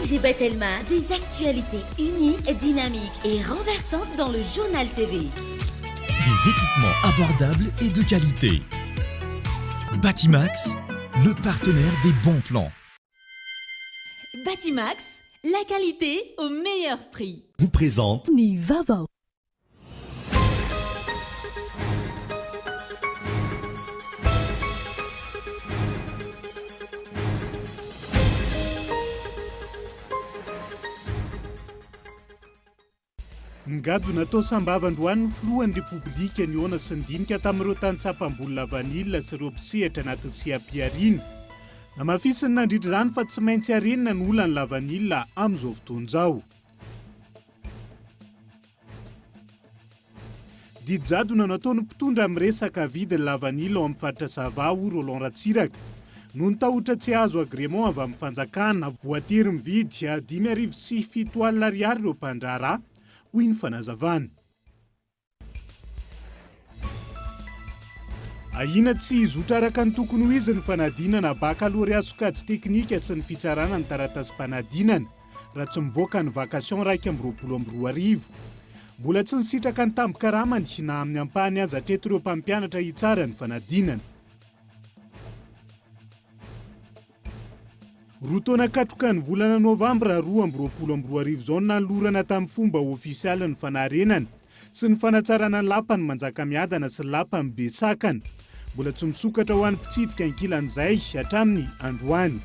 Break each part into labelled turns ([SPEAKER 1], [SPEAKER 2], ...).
[SPEAKER 1] ONG Batelma, des actualités uniques, dynamiques et renversantes dans le Journal TV.
[SPEAKER 2] Des équipements abordables et de qualité. Batimax, le partenaire des bons plans.
[SPEAKER 1] Batimax, la qualité au meilleur prix.
[SPEAKER 2] Vous présente
[SPEAKER 1] Ny vaovao.
[SPEAKER 3] Nigadona tao Sambava androany ny filohan'ny Repoblika nihaona sy nidinika tamin'ireo tantsaha mpamboly lavanila sy ireo mpisehatra anatin'ny seha-pihariana. Namafisiny nandritra izany fa tsy maintsy harenina ny olan'ny lavanila amin'izao fotoana izao. Didy jadona no ataon'ny mpitondra amin'ny resaka vidin'ny lavanila ao amin'ny faritra Sava, hoy Roland Ratsiraka. Noho ny tahotra tsy hahazo agrément avy amin'ny fanjakana, voatery mividy 7700 ariary ireo mpandraharaha, hoy ny fanazavana. Ahiana tsy hizotra araka ny tokony ho izy ny fanadinana bakalorea sokajy teknika sy ny fitsarana ny taratasim-panadinana raha tsy mivoaka ny vacation 2021. Mbola tsy nisitraka ny tambin-karamany na amin'ny ampahany aza hatreto ireo mpampianatra hitsara ny fanadinana. Roa taona katroka ny volana novambra 2022 izao no nanolorana tamin'ny fomba ofisialy ny fanarenana sy ny fanatsarana ny lapan'i Manjakamiadana sy ny lapan'i Besakana. Mbola tsy misokatra ho an'ny mpitsidika ankilan'izay hatramin'ny androany.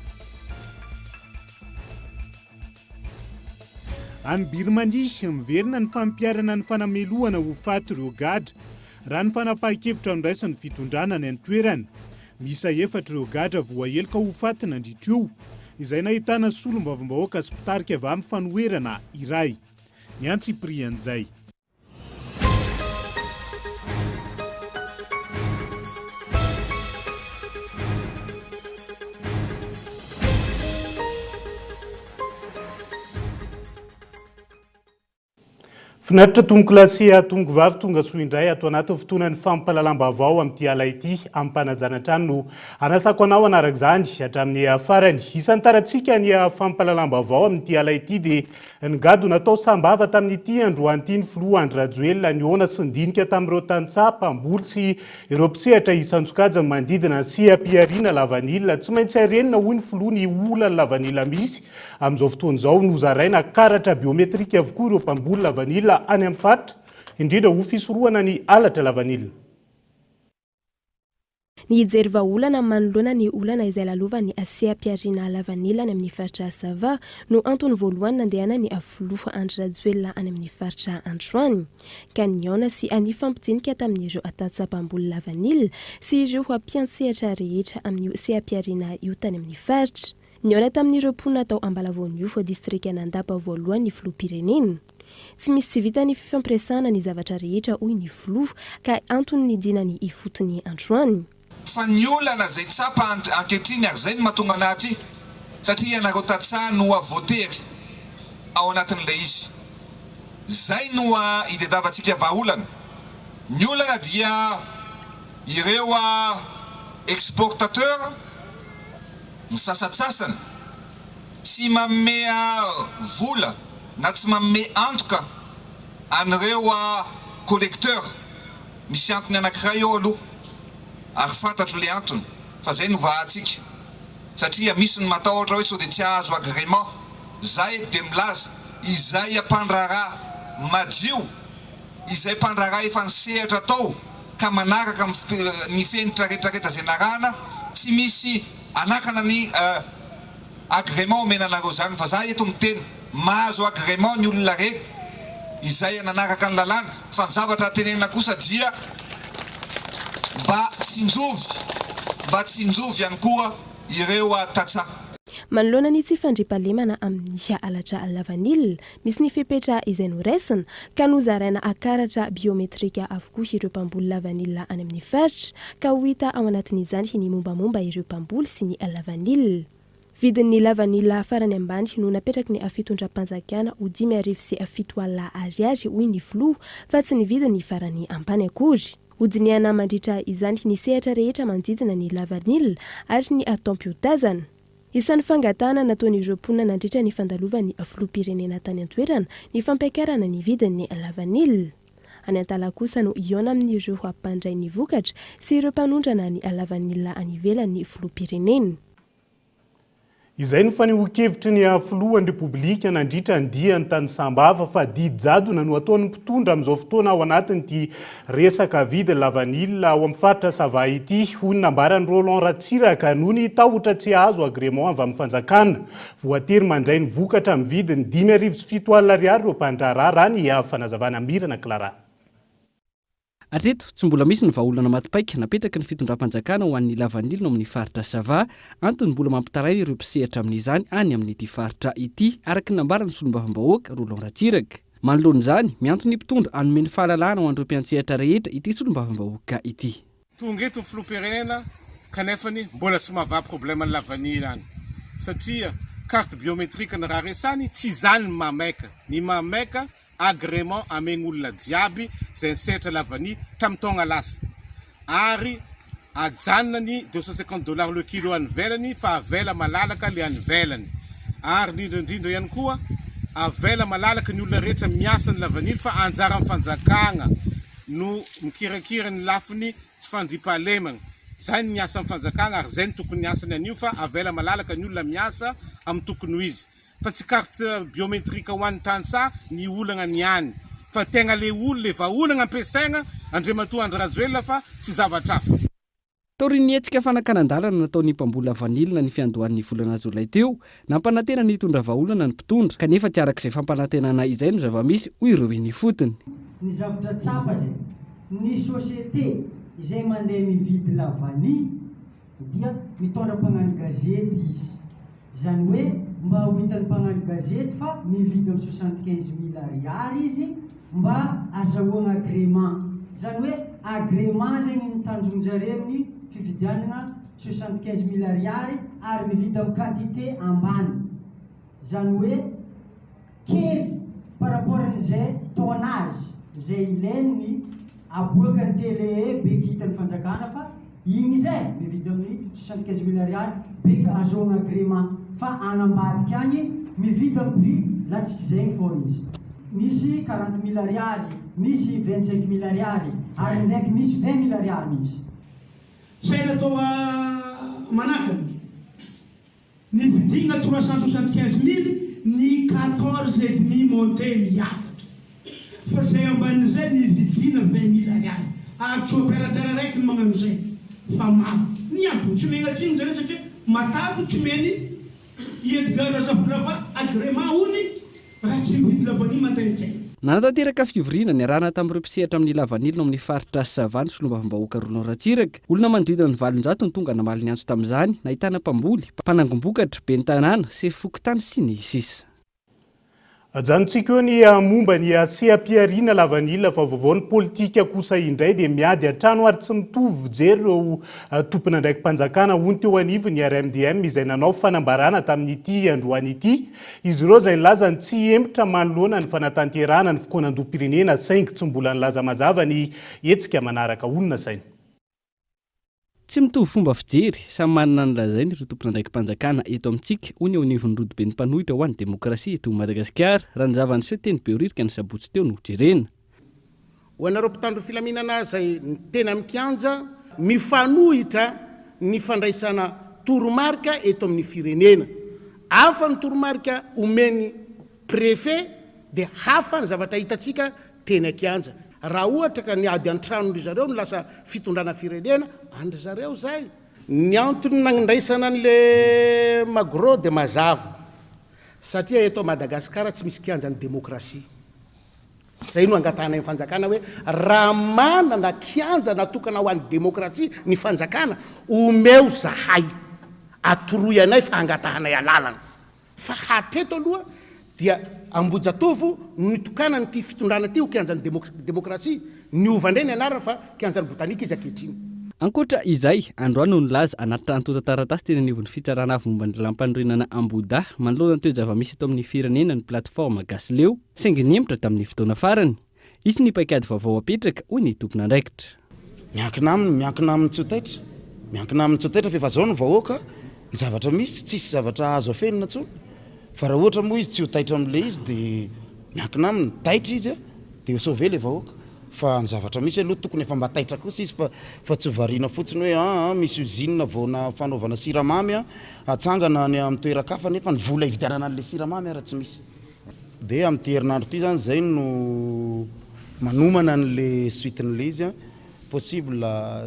[SPEAKER 3] Any Birmanie, miverina ny fampiharana ny fanamelohana ho faty ireo gadra, raha ny fanapahan-kevitra noraisin'ny fitondrana any an-toerana. Miisa efatra ireo gadra voaheloka ho faty nandritra io, izay nahitana solombavambahoaka sy mpitarika avy amin'ny fanoherana iray. Ny antsipirian'izay. Finaritra tompokolahy sy tompokovavy, tonga soa indray ato anatin'ny fotoanan'ny fampahalalam-baovao amin'ity ala ity. Amim-panajana hatrany no anasako anao hanaraka izany hatramin'ny farany. Isantarantsika ny fampahalalam-baovao amin'ity ala ity dia Nigadona tao Sambava tamin'ity androany ity ny filoha Andry Rajoelina nihaona sy nidinika tamin'ireo tantsaha mpamboly sy ireo mpisehatra isan-tsokajiny manodidina ny seha-pihariana lavanila. Tsy maintsy harenina hoy ny filoha ny olan'ny lavanila misy amin'izao fotoana izao. Nozaraina karatra biometrika avokoa ireo mpamboly lavanila any amin'ny faritra, indrindra ho fisorohana ny halatra lavanila.
[SPEAKER 4] Ny hijery vahaolana manoloana ny olana izay lalovan'ny seha-pihariana lavanila any amin'ny faritra Sava no antony voalohany nandehanan'ny filoha Andry Rajoelina any amin'ny faritra androany ka nihaona sy nifampidinika tamin'ireo tantsaha mpamboly lavanila sy ireo mpiantsehatra rehetra amin'io seha-pihariana io tany amin'ny faritra. Nihaona tamin'ireo mponina tao Ambalavoanio, distrikan'Andapa voalohany ny filoham-pirenena. Tsy misy tsy vita ny fifampiresahana ny zavatra rehetra hoy ny filoha ka antony nidinany ifotony androany.
[SPEAKER 5] Fa ny olana izay tsapa ankehitriny ary izay no mahatonga anah aty satria ianareo tantsaha no voatery ao anatin'ilay izy. Izay no idedavatsika vahaolana. Ny olana dia ireo exportateur ny sasatsasany tsy manome vola na tsy manome antoka an'ireo collecteur, misy antony anakiray eo aloha ary fantatro le antony fa zay no vahantsika satria misy ny matahotra hoe sao de tsy hahazo agrément, za eto de milaza izay mpandraharaha madio, izay mpandraharaha efa nisehatra tao ka manaraka ny fenitra retraretra zay narahana, tsy misy anakana ny Agrément omena anareo zany fa za eto miteny mahazo agrément ny olona reny izay nanaraka ny lalàna fa ny zavatra tenenina kosa dia mba tsinjovy mba tsinjovy ihany koa ireo tantsaha.
[SPEAKER 4] Manoloana ny tsy fandriampahalemana amin'ny halatra lavanila, misy ny fepetra izay noraisina, ka nozaraina karatra biometrika avokoa ireo mpamboly lavanila any amin'ny faritra, ka ho hita ao anatin'izany ny mombamomba ireo mpamboly sy ny lavanila. Vidin'ny lavanila farany ambany no napetraky ny fitondram-panjakana ho 7700 ariary hoy ny filoha, fa tsy ny vidiny farany ambany akory. Hodinihana mandritra izany ny sehatra rehetra manodidina ny lavanila ary ny taom-piotazana. Isan'ny fangatahana nataon'ireo mponina nandritra ny fandalovan'ny filoham-pirenena tany an-toerana ny fampiakarana ny vidin'ny lavanila. Any Antalaha kosa no hihaona amin'ireo mpandray ny vokatra sy ireo mpanondrana ny lavanila any ivelany ny filoham-pirenena.
[SPEAKER 3] Izay no fanehoan-kevitry ny filohan'ny Repoblika nandritra ny diany tany Sambava fa didy jadona no ataon'ny mpitondra amin'izao fotoana ao anatin'ity resaka vidy lavanila ao amin'ny faritra Sava ity, hoy ny nambaran'i Roland Ratsiraka, noho ny tahotra tsy hahazo agrément avy amin'ny fanjakana. Voatery mandray ny vokatra amin'ny vidiny 7500 ariary ireo mpandraharaha, raha ny fanazavana Mirana Clara.
[SPEAKER 6] Hatreto, tsy mbola misy ny vahaolana maty paika napetraky ny fitondram-panjakana ho an'ny lavanilina ao amin'ny faritra Sava, antony mbola mampitaraina ireo mpisehatra amin'izany any amin'ity faritra ity, araka ny nambaran'ny solombavambahoaka Roland Ratsiraka. Manoloana izany, miantso ny mpitondra hanome ny fahalalahana ho an'ireo mpiantsehatra rehetra ity solombavambahoaka ity.
[SPEAKER 7] Tonga eto ny filoham-pirenena kanefany mbola tsy mahavaha problème ny lavanila any satria carte biométrique ny raha resany tsy izany ny mahamaika, ny mahamaika agrément amen'olona jiaby izay nisehatra lavania tamin'ny taogna lasa ary ajanona ny 250 dollars le kilo any ivelany fa avela malalaka le any ivelany ary indrindra indrindra ihany koa avela malalaka ny olona rehetra miasa ny lavanily fa anjaran'ny fanjakagna no mikirakira ny lafiny tsy fandriampahalemagna zay ny asan'ny fanjakagna ary zay no tokony asany anio fa avela malalaka ny olona miasa amin'ny tokony ho izy fa tsy carte biometrique ho an'ny tantsaha ny olagna niany fa tegna le olo le vahaolagna ampiasaigna Andriamatoa Andry Rajoelina fa tsy zavatra hafa.
[SPEAKER 6] Taorian'ny hetsika fanakanan-dalana nataon'ny mpamboly lavanilina ny fiandohan'ny volana jolay teo, nampanantena ny hitondra vahaolana ny mpitondra, kanefa tsy araka izay fampanantenana izay no zava-misy, hoy ireo eny ifotony.
[SPEAKER 8] Ny zavtra tsapa zay, ny société izay mandeha mividy lavania dia mitondra mpagnano gazety izy, izany hoe mba ho hitan'ny mpagnano gazety fa mividy amin'ny 75 mille ariary izy mba azahoagna agrément, izany hoe agrément zegny ny tanjon-jare amin'ny fividianana 75 mille ariary ary mividy amin'ny quantité ambany, izany hoe kely par rapport an'izay tonnage izay ilain'ny aboakan'ny télé be hitan'ny fanjakana fa igny izay mividy amin'ny 75 mille ariary be ka azahoagna agrément fa any ambadika agny mividy amin'ny prix latsik'izegny foagna izy. Misy 40 mille ariary, misy 25 mille ariary ary ndraiky misy 20 mille ariary mihitsy.
[SPEAKER 9] Zay natao manakana ny vidigna 375 mille ny 14 et demi monté miakatra fa zay ambanin'izay ny vidina 20 mille ariary ary tsy opérateur raiky ny magnano zay fa maro ny antony tsy megnatsiny zare satria matako tsy meny i Edgar Razafindrava agrément ony raha tsy mividy lavani mandaintsay.
[SPEAKER 6] Nanatanteraka fivoriana niarahana tamin'ireo mpisehatra amin'ny lavanilina ao amin'ny faritra Sava ny solombavambahoaka Roland Ratsiraka. Olona manodidina ny 800 no tonga namaly ny antso tamin'izany, nahitana mpamboly, mpanangom-bokatra, ben'ny tanàna, sefo fokontany sy ny sisa.
[SPEAKER 3] Ajanontsika eo ny momba ny seha-pihariana lavanila fa vaovao ny politika kosa indray dia miady an-trano ary tsy mitovy fijery ireo tompon'andraiki-panjakana hoy ny teo anivon'ny RMDM izay nanao fanambarana tamin'ity androany ity. Izy ireo izay nilaza ny tsy hihemotra manoloana ny fanatanterahana ny fikaonandoham-pirenena saingy tsy mbola nilaza mazava ny hetsika manaraka honina saina.
[SPEAKER 6] Tsy mitovy fomba fijery, samy manana ny lazainy ireo tompon'andraiki-panjakana eto amintsika, hoy ny eo anivon'ny rodoben'ny mpanohitra ho an'ny demokrasia eto Madagasikara, raha ny zava-niseho teny Behoririka ny sabotsy teo no jerena.
[SPEAKER 10] Ho anareo mpitandro filaminana izay tena mikianja, mifanohitra ny fandraisana toromarika eto amin'ny firenena. Hafa ny toromarika omen'ny préfet dia hafa ny zavatra hitantsika teny an-kianja. Raha ohatra ka ny ady an-tranon-dry zareo no lasa fitondrana firenena, an-dry zareo izay. Ny antony nandraisana an'le Magro dia mazava, satria eto Madagasikara tsy misy kianjan'ny demokrasia. Izay no angatahanay ny fanjakana hoe raha manana kianja natokana ho an'ny demokrasia ny fanjakana, omeo zahay, atoroy anay fa angatahanay alalana. Fa hatreto aloha dia Ambohijatovo no nitokanan'ity fitondrana ity ho kianjan'ny demokrasia. Niova indray ny anarany fa kianjan'ny botanika izy ankehitriny.
[SPEAKER 6] Ankoatra izay, androany no nilaza hanatitra antontan-taratasy teny anivon'ny Fitsarana avo momba ny lalàmpanorenana Ambohidahy manoloana ny toe-javamisy eto amin'ny firenena ny Plateforme Gasy Leo, saingy nihemotra tamin'ny fotoana farany. Hisy ny paikady vaovao hapetraka, hoy ny tompon'andraikitra.
[SPEAKER 11] Miankina aminy, miankina aminy tsy ho taitra, miankina aminy tsy ho taitra fa efa zao ny vahoaka. Ny zavatra misy, tsisy zavatra azo afenina intsony. Fa raha ohatra moa izy tsy ho taitra amin'ilay izy dia miankina aminy, taitra izy dia ho sauver ilay vahoaka. Fa ny zavatra misy aloha tokony efa mba taitra kosa izy fa fa tsy ho variana fotsiny hoe aa misy usine vao na fanaovana siramamy a atsangana any amin'ny toeran-kafa nefa ny vola hividianana an'ilay siramamy ara tsy misy. Dia amin'ity herinandro ity izany izay no manomana an'ilay suite-n'ilay izy a, possible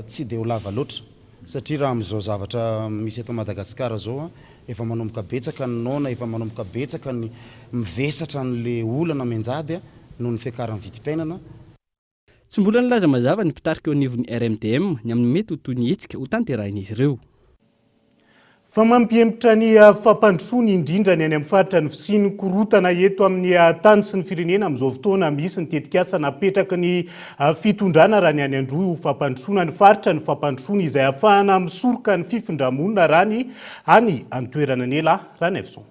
[SPEAKER 11] tsy dia ho lava loatra. Satria raha amin'izao zavatra misy eto Madagasikara izao an, efa manomboka betsaka ny noana, efa manomboka betsaka ny mivesatra an'le olana mianjady an, noho ny fiakaran'ny vidim-piainana.
[SPEAKER 6] Tsy mbola nilaza mazava ny mpitarika eo anivon'ny RMDM ny amin'ny mety ho toy ny hetsika hotanterahin'izy ireo.
[SPEAKER 3] Fa mampihemotra ny fampandrosoana indrindra ny any amin'ny faritra ny fisian'ny korontana eto amin'ny tany sy ny firenena amin'izao fotoana. Misy ny tetikasa napetraky ny fitondrana raha ny any Androy ho fampandrosoana ny faritra, ny fampandrosoana izay ahafahana misoroka ny fifindra-monina raha ny any an-toerana. Nela Ranaivoson.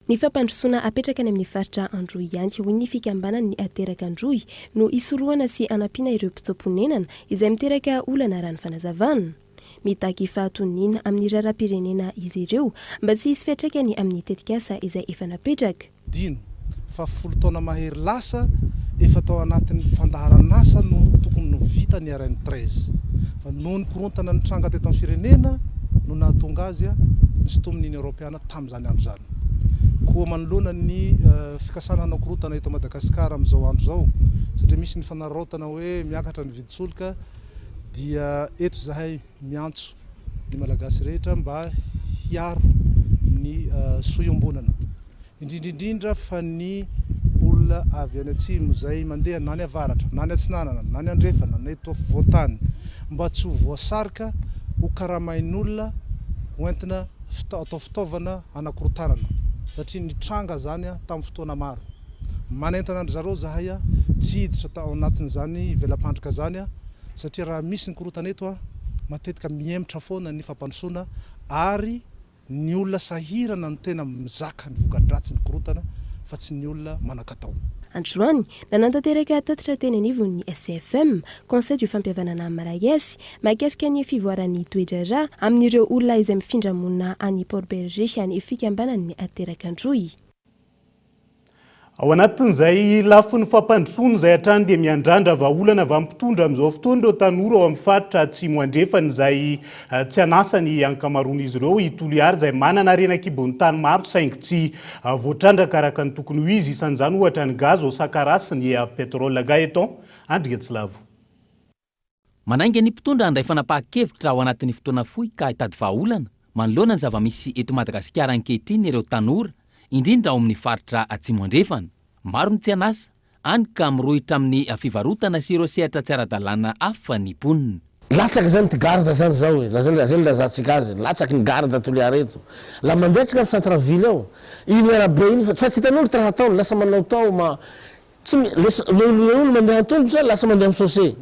[SPEAKER 4] Ny fampandrosoana apetraka any amin'ny faritra Androy ihany, hoy ny fikambanan'ny Teraka Androy, no hisorohana sy hanampiana ireo mpitsoa-ponenana izay miteraka olana raha ny fanazavana. Mitaky fahatoniana amin'ny raharaham-pirenena izy ireo mba tsy hisy fiantraikany amin'ny tetikasa izay efa napetraka.
[SPEAKER 12] Dino fa folo taona mahery lasa efa tao anatin'ny fandaharan'asa no tokony ho vita ny RN 13 fa noho ny korontana nitranga teto amin'ny firenena no nahatonga azy nisintomin'ny Union Europeana tamin'izany andro izany. Koa manoloana ny fikasana hanao korontana eto Madagasikara amin'izao andro izao satria misy ny fanararaotana hoe miakatra ny vidin-tsolika dia eto izahay miantso ny Malagasy rehetra mba hiaro ny soa iombonana, indrindra indrindra fa ny olona avy any atsimo izay mandeha na any avaratra na any atsinanana na any andrefana na eto afovoan-tany mba tsy ho voasarika ho karamain'olona hoentina atao fitaovana hanakorontanana satria nitranga izany tamin'ny fotoana maro. Manentana an-dry zareo izahay tsy hiditra ao anatin'izany vela-pandrika izany satria raha misy ny korontana eto matetika mihemotra foana ny fampandrosoana ary ny olona sahirana no tena mizaka ny voka-dratsin'ny korontana fa tsy ny olona manan-katao.
[SPEAKER 4] Androany, nanatanteraka tatitra teny anivon'ny CFM, Conseil du Fampihavanana Malagasy, mahakasika ny fivoaran'ny toe-draharaha amin'ireo olona izay mifindra monina any Port Bergé ny fikambanan'ny Terak'Androy.
[SPEAKER 3] Ao anatin'izay lafiny fampandrosoana izay hatrany dia miandrandra vahaolana avy amin'ny mpitondra amin'izao fotoana ireo tanora ao amin'ny faritra Atsimo Andrefana izay tsy an'asa ny ankamaroan'izy ireo. I Toliara izay manana harena an-kibon'ny tany maro saingy tsy voatrandraka araka ny tokony ho izy, isan'izany ohatra ny gaz ao Sakaraha sy ny pétrole. Gaëtan Andriatsilavo.
[SPEAKER 13] Manainga ny mpitondra handray fanapahan-kevitra ao anatin'ny fotoana fohy ka hitady vahaolana manoloana ny zava-misy eto Madagasikara ankehitriny ireo tanora, indrindra ao amin'ny faritra Atsimo Andrefana. Maro ny tsy an'asa, hany ka mirohitra amin'ny fivarotana sy ireo sehatra tsy ara-dalàna hafa ny mponina.
[SPEAKER 14] Latsaky zany ty garde zany zao e, zay zay nilazantsika azy, latsaky ny garde Toliara eto, la mandeha tsika am centre ville ao, iny arabe iny fa tsy hitan'olo ty raha ataony, lasa manaotao ma, Tsy mi, le le le olo mandeha an-tongotra lasa mandeha am chaussée.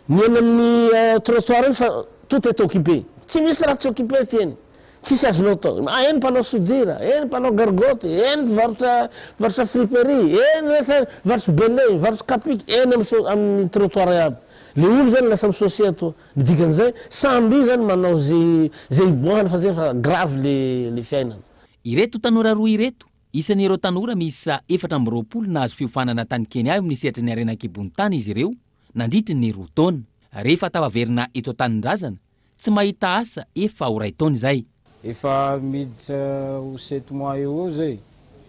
[SPEAKER 14] Ny eny amin'ny trottoir eny fa tout est occupé. Tsy misy raha tsy occupé aty eny. Tsisy azonao atao. Ah eny mpanao soudure, eny mpanao gargotte, eny mpivarotra mpivarotra friperie, eny rehetra mpivarotry bele, mpivarotry kapiky, eny am chau- amin'ny trottoir iaby. Le olo zany lasa mi chaussée atoa. Ny dikan'izay, samby zany manao ze ze hiboahany fa zay fa grave le le fiainana.
[SPEAKER 13] Ireto tanora roa ireto Isan'ireo tanora miisa 24 nahazo fiofanana tany Kenya eo amin'ny sehatry ny harena an-kibon'ny tany izy ireo nandritry ny roa taona. Rehefa tafaverina eto an-tanindrazana, tsy mahita asa efa ho iray taona izay.
[SPEAKER 15] Efa miditra ho sept mois eo ho eo zay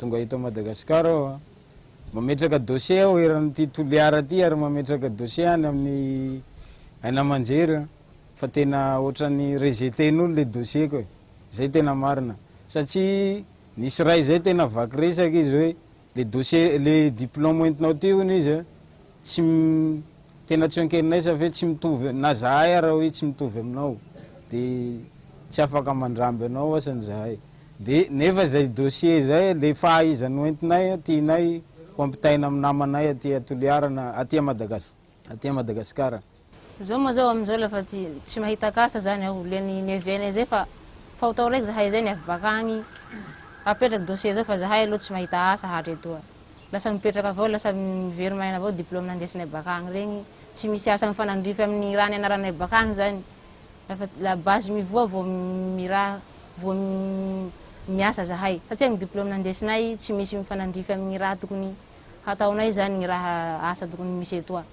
[SPEAKER 15] tonga eto Madagascar aho a. Mametraka dossier aho eran'ity Toliara ity ary mametraka dossier any amin'ny haino aman-jery a. Fa tena ohatran'ny rejeter-n'olo le dossier-ko e. Zay tena marina. Satria Nisy iray zay tena vaky resaka izy hoe le dossier le diplôme hoentinao ty hono izy a tsy tena tsy ankeninay sa ve tsy mitovy na zahay ara hoe tsy mitovy aminao de tsy afaka mandramby anao asany zahay de nefa zay dossier zay le fahaizana hoentinay tianay ho ampitaina amin'ny namanay aty a Toliara na aty a Madagas aty a Madagasikara.
[SPEAKER 16] Zao moa zao amizao lafa tsy tsy mahita kasa zany aho le ny nevenay zay fa fa ho tao raiky zahay zay ny avy bakagny apetraky dossier zao fa zahay aloha tsy mahita asa hatreto a lasa mipetraka avao lasa mivery maina avao diplôme nandesinay bakagny regny tsy misy asa mifanandrify amin'ny raha nianaranay bakagny zany. Lafa la base mivoa vao miraha vao miasa zahay satria ny diplôme nandesinay tsy misy mifanandrify amin'ny raha tokony hataonay zany ny raha asa tokony misy etoa.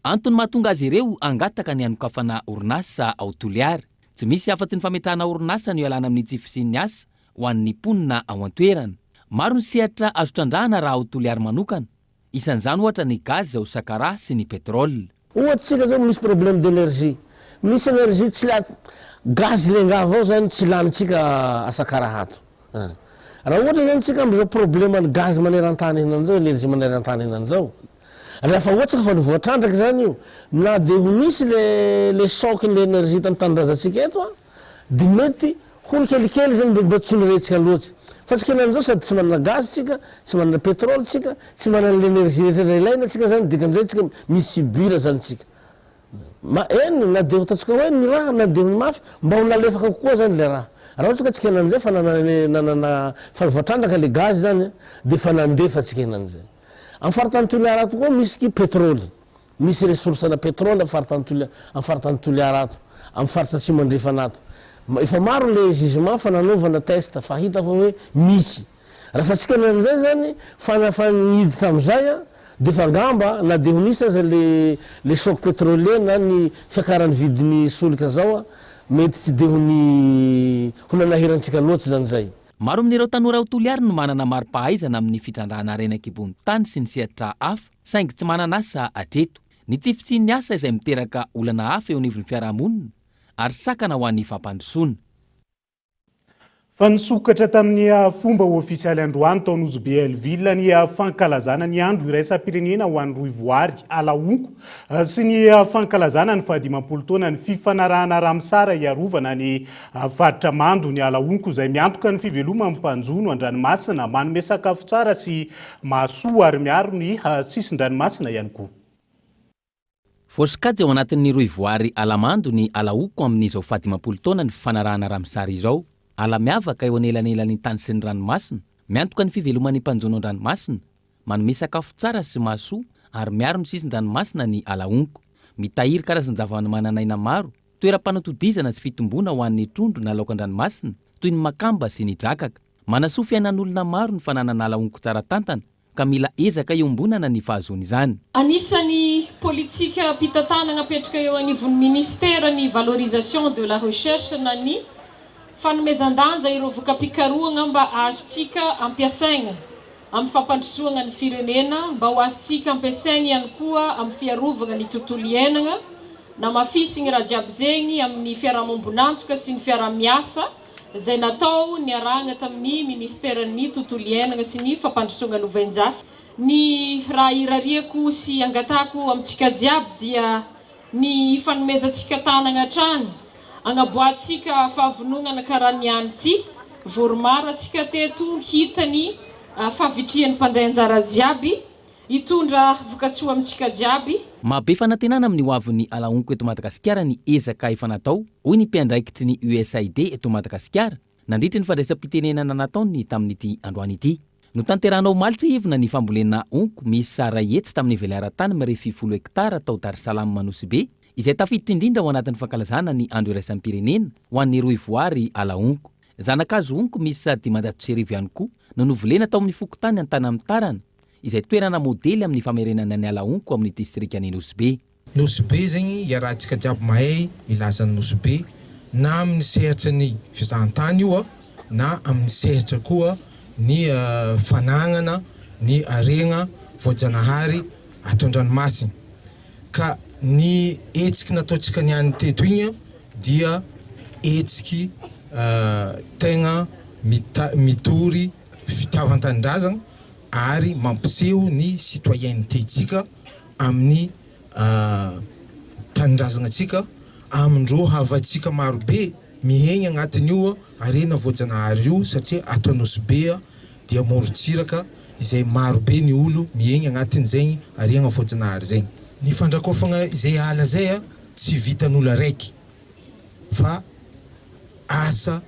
[SPEAKER 13] Antony mahatonga azy ireo hangataka ny hanokafana orinasa ao Toliara. Tsy misy afa-tsy ny fametrahana orinasa no ialana amin'ny tsy fisian'ny asa ho an'ny mponina ao an-toerana. Maro ny sehatra azo trandrahana raha ao Toliary manokana. Isan'izany ohatra ny gaz ao Sakaraha sy ny pétrole.
[SPEAKER 14] Ohatry tsika zao misy problème d'énergie, misy énergie tsy la gaz lenga avao zany tsy lanintsika a Sakaraha ato an. Raha ohatra zany tsika amizao problème ny gaz manerantany henany zao, énergie manerantany henany zao, rehafa ohatra ka fa nivoatrandraka zany io, na de ho nisy le le choc ny l'énergie tamy tanindrazantsika eto an, De mety ho ny kelikely zany mba mba tsy norentsika loatsy. Fa tsika henany zao sady tsy manana gaz tsika, tsy manana pétrole tsika, tsy manana l'énergie rehetra ilaina tsika zany, dikan'izay tsika mi subir zany tsika. Ma, eny na de ho ataontsika hoe ny raha na de ho ny mafy, mba ho nalefaka kokoa zany le raha. Raha ohatra ka tsika henany zay fa nanana nanana fa voatrandraka le gaz zany de efa nandefa tsika henany zay. Am faritany Toliara ato koa misy ky pétrole. Misy ressource-na pétrole amin'ny faritany Toliara, amin'ny faritany Toliara ato, amin'ny faritra Atsimo Andrefana ato. Efa maro le gisement fa nanaovana test fa hita fa hoe misy. Raha fa tsika amin'izay zany fa fa niditra amin'izay an, dia efa angamba na dia ho nisy aza le le choc pétrolier na ny fiakaran'ny vidin'ny solika zao an, mety tsy dia ho ny ho nanahirantsika loatra zany zay.
[SPEAKER 13] Maro amin'ireo tanora ao Toliary no manana mari-pahaizana amin'ny fitrandrahana harena an-kibon'ny tany sy ny sehatra hafa, saingy tsy manana asa hatreto. Ny tsy fisian'ny asa izay miteraka olana hafa eo anivon'ny fiarahamonina ary sakana ho an'ny fampandrosoana.
[SPEAKER 3] Fa nisokatra tamin'ny fomba ofisialy androany tao Nosy Be Hellville ny fankalazana ny andro iraisam-pirenena ho an'ny rohivoary ala honko sy ny fankalazana ny fahadimampolo taona ny fifanarahana Ramsar hiarovana ny faritra mando ny ala honko izay miantoka ny fiveloman'ny mpanjono an-dranomasina, manome sakafo tsara sy Mahasoa ary miaro ny sisin-dranomasina ihany koa.
[SPEAKER 13] Voasokajy ao anatin'ny rohivoary ala mando ny ala honko amin'izao fahadimampolo taona ny fifanarahana Ramsar izao. Ala miavaka eo anelanelan'ny tany sy ny ranomasina, miantoka ny fiveloman'ny mpanjono an-dranomasina, manome sakafo tsara sy mahasoa ary miaro ny sisin-dranomasina ny ala honko. Mitahiry karazan-javamananaina maro, toeram-panatodizana sy fitomboana ho an'ny trondro na laoka an-dranomasina toy ny makamba sy ny drakaka. Manasoa fiainan'olona maro ny fananana ala honko tsara tantana ka mila ezaka iombonana ny fahazoana izany.
[SPEAKER 17] Anisan'ny politikam-pitantanana apetraka eo anivon'ny minisitera ny valorisation de la recherche na ny fanomezan-danja ireo voka-pikarohana mba azontsika ampiasaina amin'ny fampandrosoana ny firenena, mba ho azontsika ampiasaina ihany koa amin'ny fiarovana ny tontolo iainana, namafisin'i Rajiabizegny amin'ny fiarahamombon'antoka sy ny fiaraha-miasa. izay natao niarahana tamin'ny Minisiteran'ny Tontolo Iainana sy ny Fampandrosoana Lovainjafy. Ny raha irariako sy angatahako amintsika jiaby dia ny hifanomezantsika tanagna hatrany, agnaboahantsika fahavononana karaha niany ty, voarimaro antsika teto hita ny fahavitrihan'ny mpandray anjara jiaby, hitondra vokatsoa amintsika jiaby.
[SPEAKER 13] Mahabe fanantenana amin'ny hoavin'ny ala honko eto Madagasikara ny ezaka efa natao, hoy ny mpiandraikitry ny USAID eto Madagasikara, nandritry ny fandraisam-pitenenana nataony tamin'ity androany ity. Notanterahina omaly tsiahivina ny fambolena honko miisa 100 tamin'ny velaran-tany mirefy folo hektara tao Dar Salam Nosy Be, izay tafiditra indrindra ao anatin'ny fankalazana ny Andro iraisam-pirenena ho an'ny rohivoary ala honko. Zana-kazo honko miisa 1500 ihany koa no novolena tao amin'ny fokontany Antanamitarana, izay toerana modely amin'ny famerenana ny ala honko amin'ny distrikan'i Nosy Be.
[SPEAKER 18] Nosy Be zegny iarahantsika jiaby mahay milaza ny Nosy Be na amin'ny sehatry ny fizahantany io na amin'ny sehatra koa ny fanagnana ny harena voajanahary ato an-dranomasina ka ny hetsiky nataontsika niany teto igny dia hetsiky tegna mitory fitiavan-tanindrazagna ary mampiseho ny citoyenneté-tsika amin'ny tanindrazagna-tsika, amindreo havantsika marobe mihegny agnatin'io harena voajanahary io satria ato Nosy Be dia morontsiraka izay marobe ny olo mihegny agnatin'izegny harena voajanahary zegny. Ny fandrakofagna izay ala zay tsy vitan'olo araiky fa asa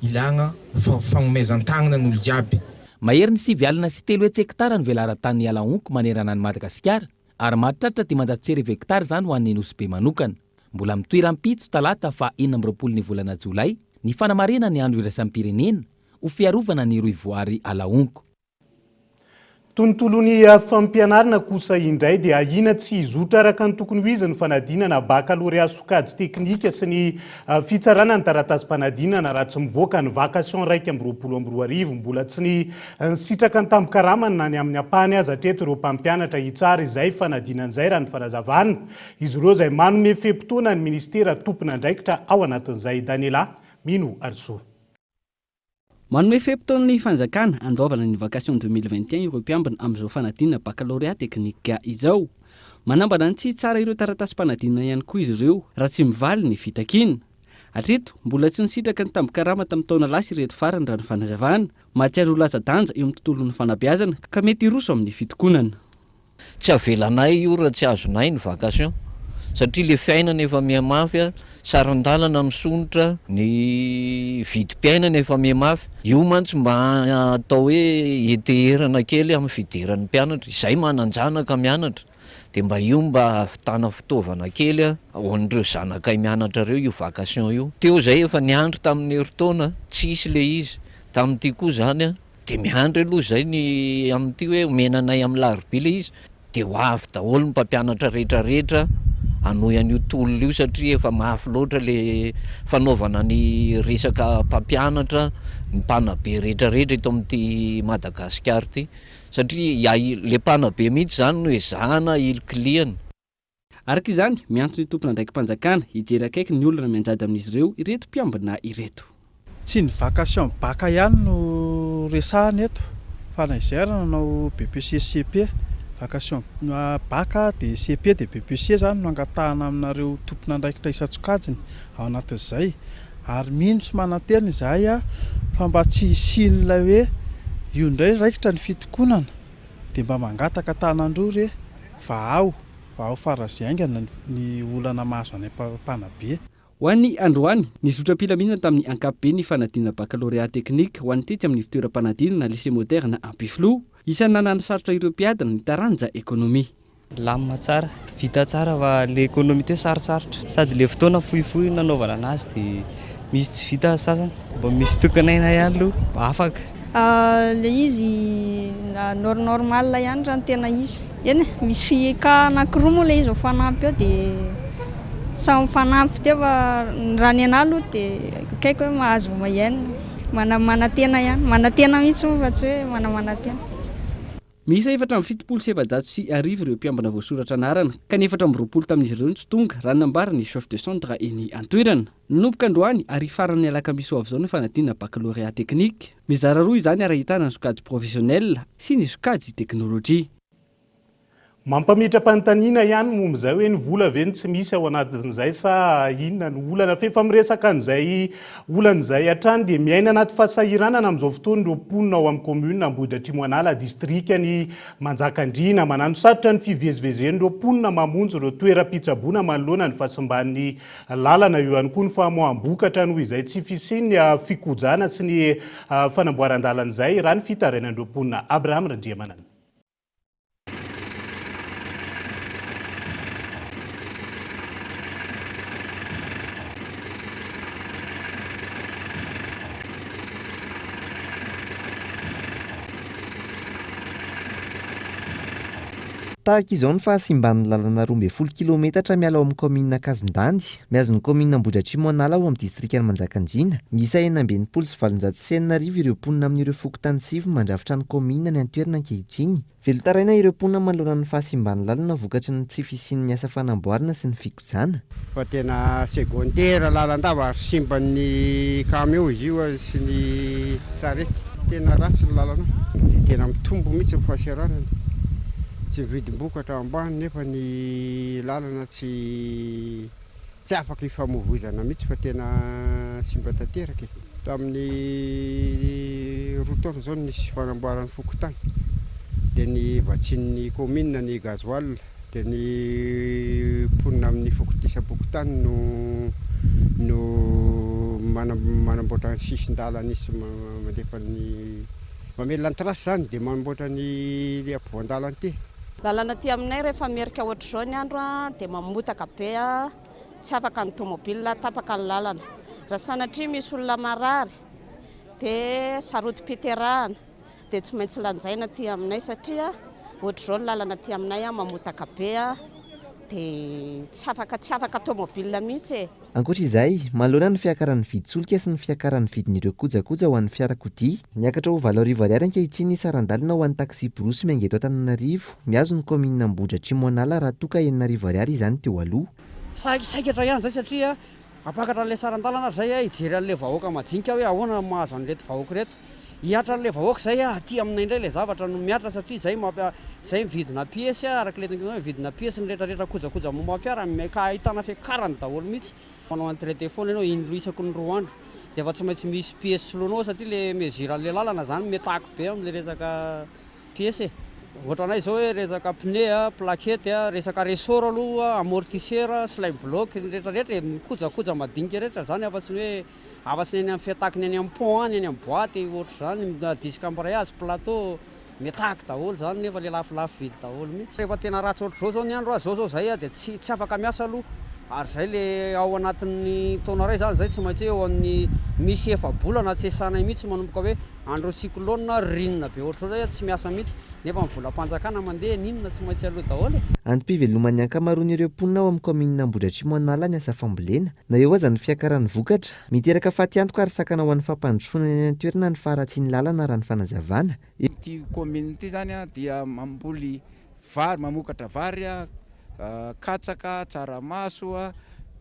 [SPEAKER 18] ilagna fagnomezan-tagnana n'olo jiaby.
[SPEAKER 13] Maherin'ny 309 hektara ny velaran-tanin'ny ala honko manerana an'i Madagasikara ary mahatratra 1500 hektara izany ho an'ny Nosy Be manokana. Mbola mitohy rahampitso talata faha 26 ny volana jolay ny fanamarihana ny andro iraisam-pirenena ho fiarovana ny rohivoary ala-honko.
[SPEAKER 3] Tontolon'ny fampianarana kosa indray dia ahiana tsy hizotra araka ny tokony ho izy ny fanadinana bakalorea sokajy teknika sy ny fitsarana ny taratasim-panadinana raha tsy mivoaka ny vacation 2021. Mbola tsy ny nisitraka ny tambin-karamany na ny amin'ny ampahany aza hatreto ireo mpampianatra hitsara izay fanadinana izay raha ny fanazavana izy ireo izay manome fe-potoana ny minisitera tompon'andraikitra ao anatin'izay. Daniela Mino Arisoa.
[SPEAKER 6] Manome fe-potoana ny fanjakana handoavana ny vacation 2021 ireo mpiambina amin'izao fanadinana baccalauréat technique izao. Manambana ny tsy hitsara ireo taratasim-panadinana ihany koa izy ireo raha tsy mivaly ny fitakiana. Hatreto, mbola tsy nisitraka ny tambin-karama tamin'ny taona lasa ireto farany raha ny fanazavana. Mahatsiaro ho latsa-danja eo amin'ny tontolon'ny fanabeazana ka mety hiroso amin'ny fitokonana.
[SPEAKER 19] Tsy avelanay io raha tsy azonay ny vacation satria le fiainana efa mihamafy a, saran-dalana misondrotra, ny vidim-piainana efa mihamafy, io mantsy mba atao hoe heteherana kely amin'ny fidiran'ny mpianatra, izay manan-janaka mianatra dia mba io mba ahavitana fitaovana kely ho an'ireo zanakay mianatra ireo io vacation io. Teo izay efa niandry tamin'ny herintaona tsisy le izy, tamin'ity koa izany a. Dia miandry aloha izay ny amin'ity hoe omena anay amin'ny larobia ilay izy dia ho avy daholo ny mpampianatra rehetra rehetra hanohy an'io tolona io satria efa mafy loatra ilay fanaovana ny resaka mpampianatra, ny mpanabe rehetra rehetra eto amin'ity Madagasikara ity satria ilay mpanabe mihitsy izany no ezahana hilikilihana.
[SPEAKER 6] Araka izany, miantso ny tompon'andraiki-panjakana hijery akaiky ny olana mianjady amin'izy ireo ireto mpiambina ireto.
[SPEAKER 12] Tsy ny vacation bac ihany no resahina eto fa na izay ary nanao BEPC sy cepe, vacation bac dia cepe dia BEPC izany no angatahana aminareo tompon'andraikitra isan-tsokajiny ao anatin'izay ary mino sy manantena izahay fa mba tsy hisian'ilay hoe io indray raikitra ny fitokonana dia mba mangataka tanan-droa re vahao Vahao farazy haingana ny olana mahazo any mpanabe.
[SPEAKER 6] Ho an'ny androany, nizotra am-pilaminana tamin'ny ankapobeny ny fanadinana baccalauréat technique ho an'ny tetsy amin'ny fitoeram-panadinana Lycée Moderne Ampefiloha. Isan'ny nananosarotra ireo mpiadina ny taranja économie.
[SPEAKER 20] Milamina tsara, vita tsara fa le économie teo sarotsarotra sady le fotoana fohifohy nanaovana anazy de misy tsy vita ny sasany. Mba misy tokin'aina ihany aloha afaka.
[SPEAKER 21] Le izy normal ihany raha ny tena izy. Eny e, misy cas anankiroa moa ilay izy mifanampy eo dia samy mifanampy teo fa raha ny anah aloha dia akaiko hoe mahazo moyenne, manantena ihany, manantena mihitsy moa fa tsy hoe manamanantena.
[SPEAKER 6] Miisa 1474 ireo mpiambina voasoratra anarana ka ny 24 tamin'izy ireo no tsy tonga raha ny nambaran'ny chef de centre eny an-toerana. Nanomboka androany ary hifarana ny alakamisy ho avy izao ny fanadinana baccalauréat technique. Mizara roa izany ary ahitana ny sokajy professionnel sy ny sokajy teknolojia.
[SPEAKER 3] Mampametra-panontaniana ihany momba izay hoe ny vola ve no tsy misy ao anatin'izay sa inona no olana? F'efa miresaka an'izay olana izay hatrany dia miaina anaty fahasahiranana amin'izao fotoana ireo mponina ao amin'ny kaominina Ambohidratrimo-Anala, distrikan'i Manjakandriana. Mananosarotra ny fivezivezen'ireo mponina mamonjy ireo toeram-pitsaboana manoloana ny fahasimban'ny lalana. Eo ihany koa ny famoaham-bokatra noho izay tsy fisian'ny fikojana sy ny fanamboaran-dalana izay, raha ny fitarainan'ireo mponina. Abraham Randriamanana.
[SPEAKER 22] Tahaka izao ny fahasimban'ny lalana 12 kilaometatra miala ao amin'ny kaominina Ankazondandy, mihazo ny kaominina Ambohidratrimo An'ala ao amin'ny distrikan'i Manjakandriana. Miisa 6666 ireo mponina amin'ireo fokontany sivy mandrafitra ny kaominina any an-toerana ankehitriny. Velon-taraina ireo mponina manoloana ny fahasimban'ny lalana vokatry ny tsy fisian'ny asa fanamboarana sy ny fikojana.
[SPEAKER 23] Fa tena secondaire lalandava ary simban'ny camion izy io sy ny sarety. Tena ratsy ny lalana dia tena mitombo mihitsy ny fahaseranana. Tsy vidim-bokatra ambany nefa ny lalana tsy Tsy afaka ifamoivoizana mihitsy fa tena simba tanteraka e. Tamin'ny roa taona izao no nisy fanamboaran'ny fokontany dia ny vatsian'ny kaominina ny gasoil dia ny mponina amin'ny isam-pokontany no no manamboatra ny sisin-dalana sy mandefa ny mamelona ny trace izany dia manamboatra ny le ampovoan-dalana ity.
[SPEAKER 24] Lalana aty aminay rehefa merika ohatr'izao ny andro dia mamotaka be.
[SPEAKER 1] Tsy afaka ny tomobile, tapaka ny lalana. Raha sanatria misy olona marary dia sarotim-piterahana dia tsy maintsy lanjaina aty aminay satria ohatr'izao ny lalana aty aminay mamotaka be dia tsy afaka tsy afaka tomobile mihitsy e.
[SPEAKER 22] Ankoatra izay, manoloana ny fiakaran'ny vidin-tsolika sy ny fiakaran'ny vidin'ireo kojakoja ho an'ny fiarakodia, niakatra ho 8000 ariary ankehitriny ny saran-dalana ho an'ny taksiborosy miainga eto Antananarivo, mihazo ny kaominina Ambohidratrimo An'ala raha toa ka 6000 ariary izany teo aloha.
[SPEAKER 2] Saikatra ihany izay satria hampakatra an'ilay saran-dalana ary izay hijery an'ilay vahoaka majinika hoe ahoana no mahazo an'ireto vahoaka ireto. Hihatra an'ilay vahoaka izay aty aminay indray ilay zavatra no mihatra satria izay mampi- izay mividina piesy araka ilay teniko hoe mividina piesy ny rehetrarehetra kojakoja momba ny fiara ka ahitana fiakarany daholo mihitsy. Manao entretien foana ianao indroa isaky ny roa andro dia efa tsy maintsy misy piesy soloinao satria ilay mesure an'ilay lalana izany mitaky be amin'ilay resaka piesy e. Ohatra anay izao hoe resaka pneu, plaquette, resaka ressort aloha, amortisseur, slime block, ny rehetrarehetra e, ny kojakoja madinika rehetra izany afa-tsy ny hoe Afa-tsy ny any amin'ny fiataky ny any amin'ny pont any, any amin'ny boite, ohatr'izany, disque embrayage, plateau, mitaky daholo izany nefa le lafolafo vidy daholo mihitsy. Rehefa tena ratsy ohatr'izao zao ny andro a, zao zao zay a dia tsy tsy afaka miasa aloha, ary zay le ao anatin'ny taona iray zany zay tsy maintsy hoe eo amin'ny misy efa-bolana tsy esanay mihitsy manomboka hoe andron'ny cyclone, ririnina be ohatr'izao zay a tsy miasa mihitsy nefa ny volam-panjakana mandeha n'inona tsy maintsy aloa daholo e.
[SPEAKER 22] Antom-piveloman'ny ankamaroan'ireo mponina ao amin'ny kaominina Ambohidratrimo An'ala ny asa fambolena. Na eo aza ny fiakaran'ny vokatra, miteraka fatiantoka ary sakana ho an'ny fampandrosoana ny any an-toerana ny faharatsian'ny lalana raha ny fanazavana.
[SPEAKER 5] Ity commune ity zany dia mamboly vary, mamokatra vary, katsaka, tsaramaso,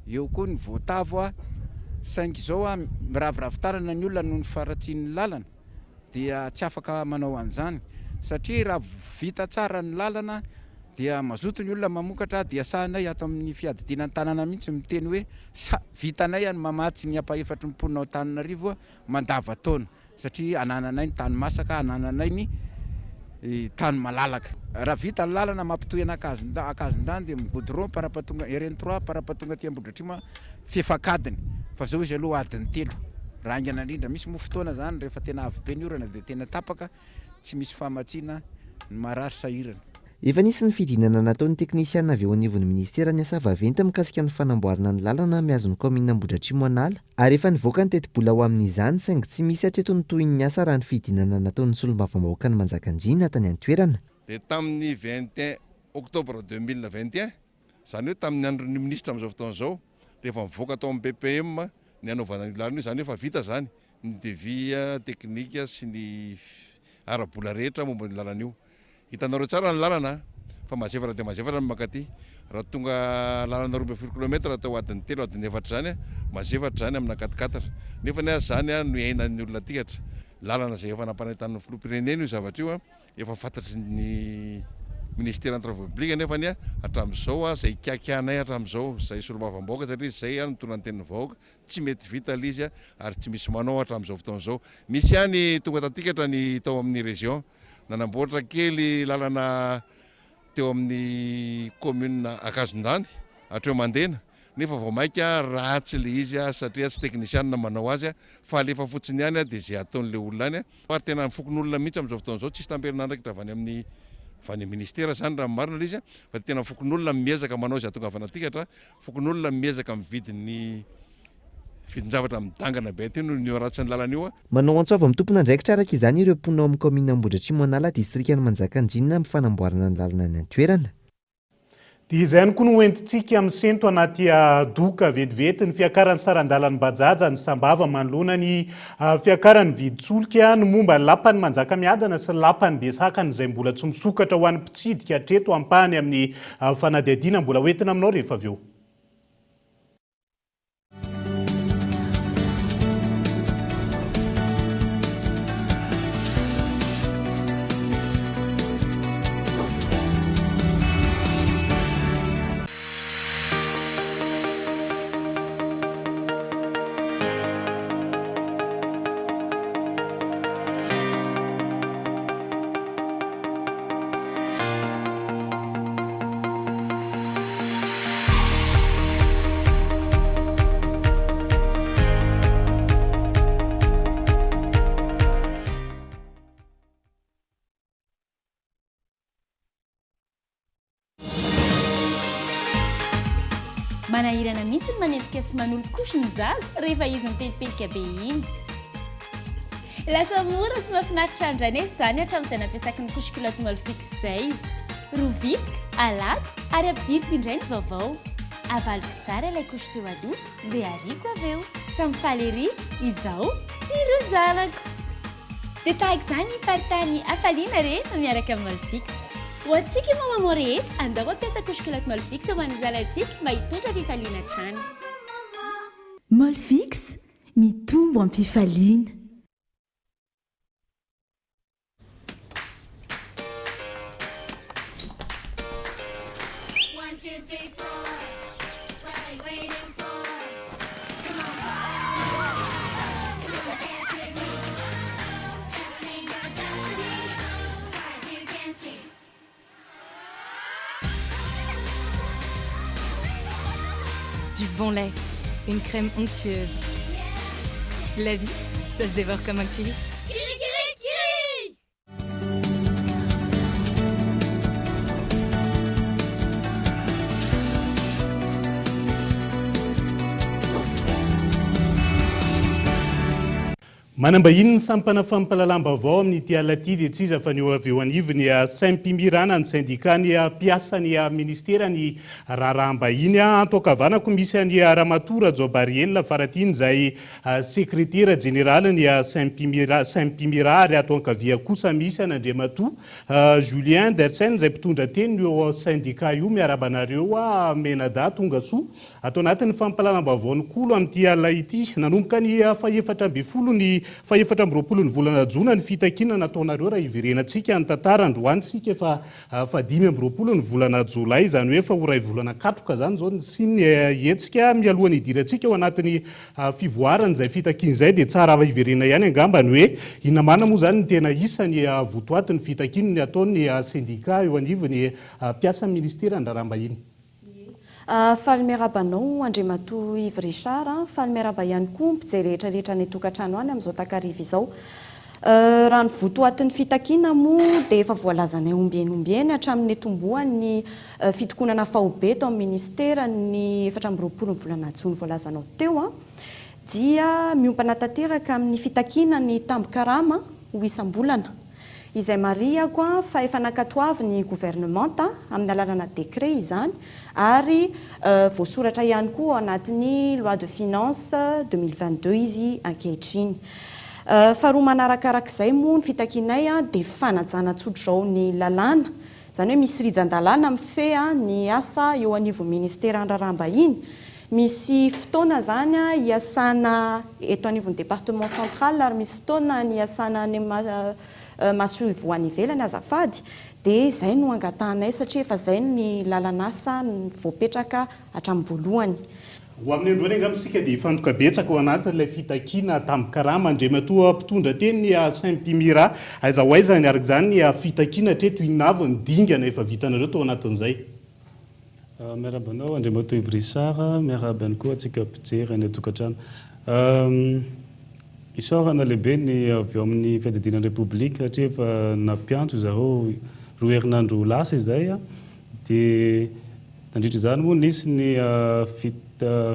[SPEAKER 5] eo koa ny voatavo, saingy izao miraviravy tanana ny olona noho ny faharatsian'ny lalana dia tsy afaka manao an'izany satria raha vita tsara ny lalana dia mazoto ny olona mamokatra dia sahinay ato amin'ny fiadidiana ny tanàna mihitsy miteny hoe sa vitanay ny mamatsy ny ampahefatry ny mponina ao Antananarivo mandava-taona satria anananay ny tany masaka, anananay ny tany malalaka. Raha vita ny lalana mampitohy an'Ankazondandy amin'ny goudron parapatonga RN 3 parapatonga aty Ambohidratrimo fefak'adiny fa zao izy aloha adiny telo raha haingana indrindra. Misy moa fotoana zany rehefa tena avy be ny orana dia tena tapaka tsy misy famatsiana ny marary sahirana.
[SPEAKER 22] Efa nisy ny fidinana nataon'ny teknisiana avy eo anivon'ny minisiteran'ny asa vaventy mikasika ny fanamboarana ny lalana mihazo ny kaominina Ambohidratrimo An'ala ary efa nivoaka ny tetibola ho amin'izany saingy tsy misy hatreto ny tohin'ny asa raha ny fidinana nataon'ny solombavambahoakan'i Manjakandriana tany an-toerana.
[SPEAKER 24] Dia tamin'ny 21 octobre 2021, izany hoe tamin'ny andron'ny minisitra amin'izao fotoana izao, dia efa nivoaka tao amin'ny BPM ny hanaovana an'io lalana io, izany hoe efa vita izany ny devis teknika sy ny ara-bola rehetra momba an'io lalana io. Hitanareo tsara ny lalana fa mazefatra dia mazefatra ny mankaty. Raha tonga lalana 12 kilomètre atao adiny telo, adiny efatra izany, mazefatra izany amina quatre quatre. Nefa anie izany no iainan'ny olona aty ka. Lalana izay efa nampanentan'ny filoham-pirenena io zavatra io. Efa fantatry ny Ministeran'ny Travaux Publics anefa anie hatramin'izao izay ikakianay hatramin'izao izay solombavambahoaka satria izay no mitondra ny tenin'ny vahoaka, tsy mety vita ilay izy ary tsy misy manao hatramin'izao fotoana izao. Misy ihany tonga tatikatra ny tao amin'ny région nanamboatra kely lalana teo amin'ny commune Ankazondandy hatreo Mandena nefa vao maika ratsy ilay izy satria tsy teknisianina manao azy fa alefa fotsiny ihany dia izay ataon'ilay olona any. Ary tena ny fokonolona mihitsy amin'izao fotoana izao, tsisy tamberin'andraikitra avy any amin'ny avy any amin'ny ministera izany raha ny marina ilay izy fa dia tena fokonolona miezaka manao izay hahatongavana aty-katra, fokonolona miezaka mividy ny vidin-javatra midangana be aty noho ny haratsin'ny lalana io.
[SPEAKER 22] Manao antso avo amin'ny tompon'andraikitra araka izany ireo mponina ao amin'ny kaominina Ambohidratrimo An'ala, distrikan'i Manjakandriana amin'ny fanamboarana ny lalana any an-toerana.
[SPEAKER 3] Dia izay ihany koa no hoentintsika misento anaty doka vetivety ny fiakaran'ny saran-dalan'ny Bajaj any Sambava manoloana ny fiakaran'ny vidin-tsolika, ny momba ny lapan'i Manjakamiadana sy ny lapan'i Besakana izay mbola tsy misokatra ho an'ny mpitsidika hatreto ampahany amin'ny fanadihadiana mbola hoentina aminao rehefa avy eo.
[SPEAKER 7] Manahirana mihitsy ny manetsika sy manolo couche ny zaza rehefa izy mipelipelika be iny. Lasa mora sy mahafinaritra indray nefa izany hatramin'izay nampiasako ny couche culotte Molfix izay. Rovitiko, alako ary ampidiriko indray ny vaovao. Avaloko tsara ilay couche teo aloha dia ariako avy eo. Samy faly ery izaho sy ireo zanako. Dia tahaka izany hiparitahan'ny hafaliana rehefa miaraka amin'ny Molfix. Ho antsika maman maman rehetra, andao hampiasa couche culotte Molfix ho an'ny zanatsika mba hitondra fifaliana hatrany.
[SPEAKER 8] Molfix, mitombo am-pifaliana.
[SPEAKER 9] Du bon lait, une crème onctueuse. La vie, ça se dévore comme un curry.
[SPEAKER 3] Manam-bahiny ny sampana fampahalalam-baovao amin'ity alina ity dia tsy iza fa ny eo avy eo anivon'ny Sympimirana ny sendikan'ny mpiasan'ny ministeran'ny raharaham-bahiny. Ato ankavanako misy an'i Ramatoa Rajaobarielina Faratiana izay Sekretera jeneralin'ny Sympimirana ary ato ankavia kosa misy an'Andriamatoa Julien Dersen izay mpitondra teny io sendika io. Miarahaba anareo Menada, tonga soa Ato anatin'ny fampahalalam-baovaon'ny Kolo amin'ity alina ity, nanomboka ny fahefatra ambin'ny folo ny fahefatra amby roapolo ny volana jona ny fitakiana nataonareo raha hiverenantsika ny tantara androany isika efa fahadimy amby roapolo ny volana jolay izany hoe efa ho iray volana katroka izany izao nisian'ny hetsika mialohan'ny hidirantsika ao anatin'ny fivoaran'izay fitakiana izay dia tsara hiverena ihany angamba ny hoe inona marina moa izany ny tena isan'ny votoatin'ny fitakiana ny ataon'ny sendika eo anivon'ny mpiasan'ny ministeran'ny raharaham-bahiny.
[SPEAKER 10] Faly miarahaba anao Andriamatoa Yves Richard, faly miarahaba ihany koa ny mpijery rehetra rehetra any an-tokantrano any amin'izao takariva izao. Raha ny votoatin'ny fitakiana moa dia efa voalazanay ombieny ombieny hatramin'ny nitomboan'ny fitokonana faobe tao amin'ny Minisitera ny 24 ny volana jona voalazanao teo dia miompana tanteraka amin'ny fitakiana ny tambin-karama ho isam-bolana. Izay marihako fa efa nankatoavin'ny governemanta amin'ny alalana décret izany ary voasoratra ihany koa ao anatin'ny loi de finances 2022 izy ankehitriny. Faharoa manarakarak'izay moa ny fitakianay dia fanajana tsotr'izao ny lalàna, izany hoe misy rijan-dalàna mifehy ny asa eo anivon'ny ministeran'ny raharaham-bahiny, misy fotoana izany hiasana eto anivon'ny département central ary misy fotoana ny hiasana any masoivoho any ivelany azafady, dia izay no angatahanay satria efa izay ny lalan'asa voapetraka hatramin'ny voalohany.
[SPEAKER 3] Ho amin'ny androany angamba isika dia hifantoka betsaka ao anatin'ilay fitakiana tambin-karama. Andriamatoa mpitondra teny ny Sempimira, aiza ho aiza ny araka izany ny fitakiana hatreto, inona avy ny dingana efa vitanareo tao anatin'izay?
[SPEAKER 25] Miarahaba anao Andriamatoa Yves Richard, miarahaba ihany koa antsika mpijery any an-tokantrano. Isaorana lehibe ny avy ao amin'ny fiadidiana ny Repoblika satria efa nampiantso zareo roa herinandro lasa izay dia nandritra izany moa nisy ny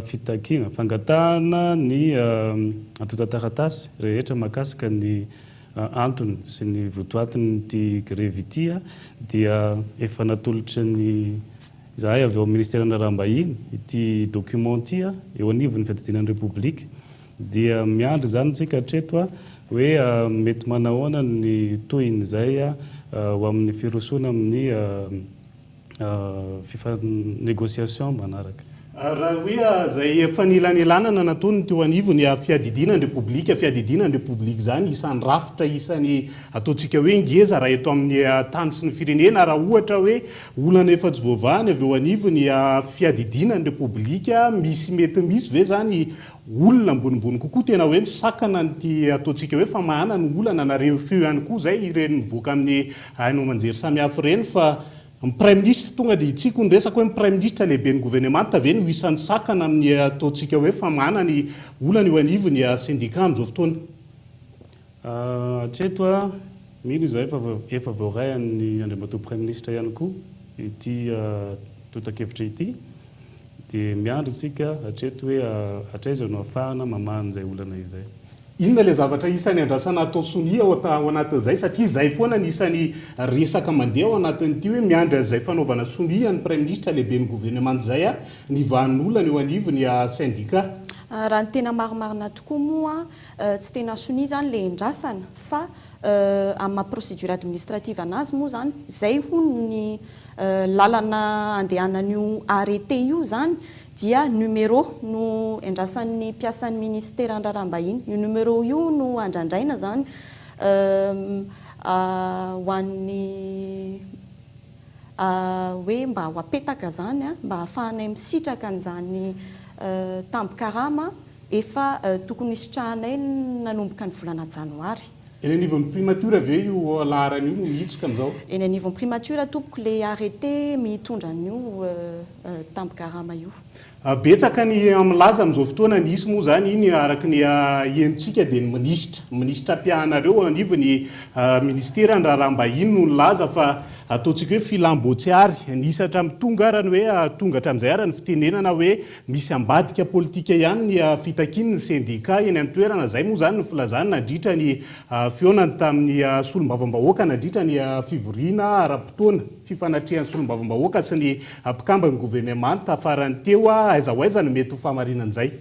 [SPEAKER 25] fitakiana, fangatahana ny antontan-taratasy rehetra mahakasika ny antony sy ny votoatin'ity grevy ity dia efa natolotry ny izahay avy ao amin'ny Ministeran'ny Raharaham-bahiny ity document ity eo anivon'ny fiadidiana ny Repoblika dia miandry izany isika hatreto hoe mety manahoana ny tohin'izay ho amin'ny firosoana amin'ny Fifa-négociation manaraka.
[SPEAKER 3] Raha hoe izay fanelanelanana nataony teo anivon'ny fiadidiana ny Repoblika, fiadidiana ny Repoblika izany isan'ny rafitra isan'ny ataontsika hoe ngeza raha eto amin'ny tany sy ny firenena, raha ohatra hoe olana efa tsy voavaha ny avy eo anivon'ny fiadidiana ny Repoblika, misy mety misy ve izany olona ambonimbony kokoa tena hoe misakana an'ity ataontsika hoe famahana ny olana na re feo ihany koa izay ireny mivoaka amin'ny haino aman-jery samihafa ireny fa ny praiminisitra tonga dia hitsiko ny resaka hoe ny praiminisitra lehiben'ny governemanta ve no isan'ny sakana amin'ny ataontsika hoe famahana ny olana eo anivon'ny sendika amin'izao fotoana?
[SPEAKER 25] Hatreto aho mino izahay fa efa voaray an'ny Andriamatoa Praiminisitra ihany koa ity tontan-kevitra ity. Dia miandry isika hatreto hoe hatraiza no hahafahana mamaha an'izay olana izay.
[SPEAKER 3] Inona ilay zavatra isan'ny andrasana atao sonia ao ao anatin'izay satria izay foana ny isan'ny resaka mandeha ao anatin'ity hoe miandry an'izay fanaovana sonia ny praiminisitra lehiben'ny governemanta izay ny vahan'olana eo anivon'ny sendika.
[SPEAKER 10] Raha ny tena marimarina tokoa moa tsy tena sonia izany ilay endrasana fa amin'ny maha procédure administrative anazy moa izany izay hono ny lalana andehanan'io arrêté io izany dia numéro no endrasan'ny mpiasan'ny ministeran'ny raharaham-bahiny. Io numéro io no andrandraina izany ho an'ny hoe mba ho apetaka izany mba hahafahanay misitraka an'izany tambin-karama efa tokony hisitrahanay nanomboka ny volana janoary.
[SPEAKER 3] Eny anivon'ny primature ve io laharana io no mihitsoka amin'izao?
[SPEAKER 10] Eny anivon'ny primature tompoko le arrêté mitondra an'io tambin-karama io.
[SPEAKER 3] Betsaka ny milaza amin'izao fotoana, nisy moa izany iny araka ny henontsika dia ny minisitra, minisitra mpiahanareo anivon'ny ministeran'ny raharaham-bahiny no nilaza fa ataontsika hoe filam-boatsiary, nisy hatramin'ny tonga ara ny hoe tonga hatramin'izay ara ny fitenenana hoe Misy ambadika politika ihany ny fitakian'ny sendika eny an-toerana, izay moa izany ny filazany nandritra ny fihaonany tamin'ny solombavambahoaka nandritra ny fivoriana ara-potoana fifanatrehan'ny solombavambahoaka sy ny mpikamban'ny governemanta farany teo. Aiza ho aiza no mety ho fahamarinan'izay?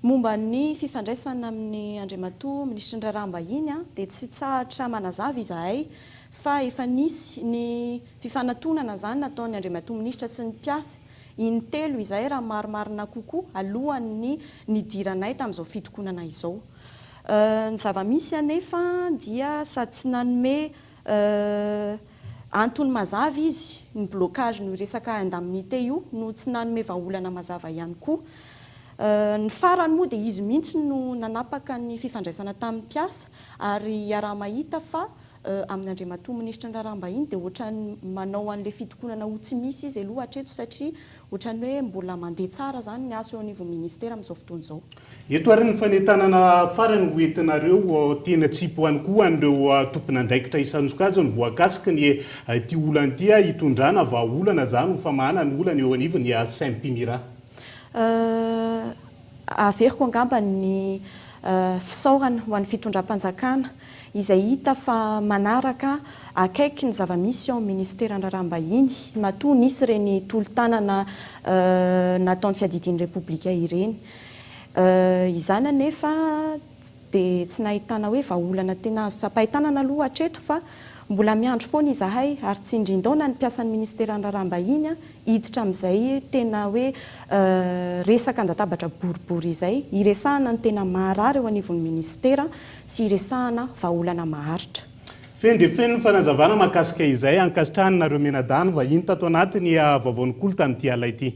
[SPEAKER 10] Momba ny fifandraisana amin'ny Andriamatoa Minisitry ny Raharaham-bahiny dia tsy tsahatra manazava izahay fa efa nisy ny Fifanatonana izany nataon'ny Andriamatoa Minisitra sy ny mpiasa, in-telo izay raha marimarina kokoa alohan'ny nidiranay tamin'izao fitokonana izao. Ny zava-misy anefa dia sady tsy nanome antony mazava izy, ny blocage-n'io resaka indemnité io, no tsy nanome vahaolana mazava ihany koa. Ny farany moa dia izy mihitsy no nanapaka ny fifandraisana tamin'ny mpiasa ary iaraha-mahita fa Amin'ny Andriamatoa Minisitry ny Raharaham-bahiny dia ohatran'ny manao an'ilay fitokonana ho tsy misy izy aloha hatreto satria ohatran'ny hoe mbola mandeha tsara izany ny asa eo anivon'ny Ministera amin'izao fotoana izao.
[SPEAKER 3] Eto ary ny fanentanana farany ho entinareo tena tsipy ho any koa an'ireo tompon'andraikitra isan-tsokajiny voakasiky ny ity olana ity hitondrana vahaolana izany ho famahana ny olana eo anivon'ny Sempimira.
[SPEAKER 10] Averiko angamba ny fisaorana ho an'ny fitondram-panjakana izay hita fa manaraka akaiky ny zava-misy ao amin'ny minisiteran'ny Raharaham-bahiny, matoa nisy ireny tolo-tanana nataon'ny fiadidian'ny Repoblika ireny. Izany anefa dia tsy nahitana hoe vahaolana tena azo tsapain-tanana aloha hatreto fa mbola miandry foana izahay ary tsindrin-daona ny mpiasan'ny minisiteran'ny Raharaham-bahiny hiditra amin'izay tena hoe resaka an-databatra boribory izay, hiresahana ny tena maharary eo anivon'ny minisitera sy hiresahana vahaolana maharitra.
[SPEAKER 3] Feno dia feno ny fanazavana mahakasika izay ankasitrahana nareo mianadahy ny vahiny tato anaty ny vaovaon'ny kolo tamin'ity alina ity.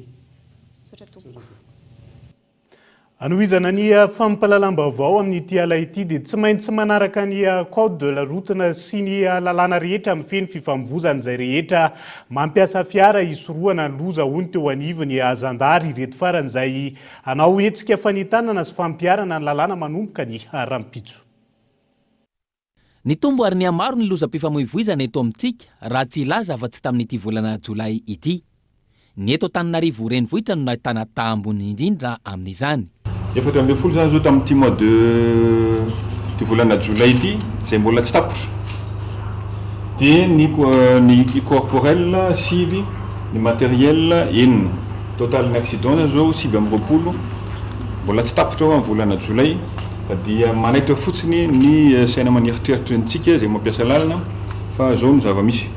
[SPEAKER 10] Misaotra tompoko.
[SPEAKER 3] Hanohizana ny fampahalalam-baovao amin'ity ala ity dia tsy maintsy manaraka ny code de la route sy ny lalàna rehetra mifehy ny fifamoivozana izay rehetra mampiasa fiara hisorohana ny loza hoy ny teo anivon'ny zandary ireto farany izay hanao hetsika fanentanana sy fampiharana ny lalàna manomboka ny rahampitso.
[SPEAKER 13] Nitombo ary nihamaro ny lozam-pifamoivoizana eto amintsika raha tsy hilaza afa-tsy tamin'ity volana jolay ity. Ny eto Antananarivo renivohitra no nahitana taha ambony indrindra amin'izany.
[SPEAKER 4] 14 izany izao tamin'ity mois de ity volana jolay ity izay mbola tsy tapitra. Dia ny ny corporel sivy, ny matériel enina. Total ny accident izany izao 29 mbola tsy tapitra ao amin'ny volana jolay. Dia manaitra fotsiny ny saina aman'eritreritry ny tsika izay mampiasa lalana fa zao no zava-misy.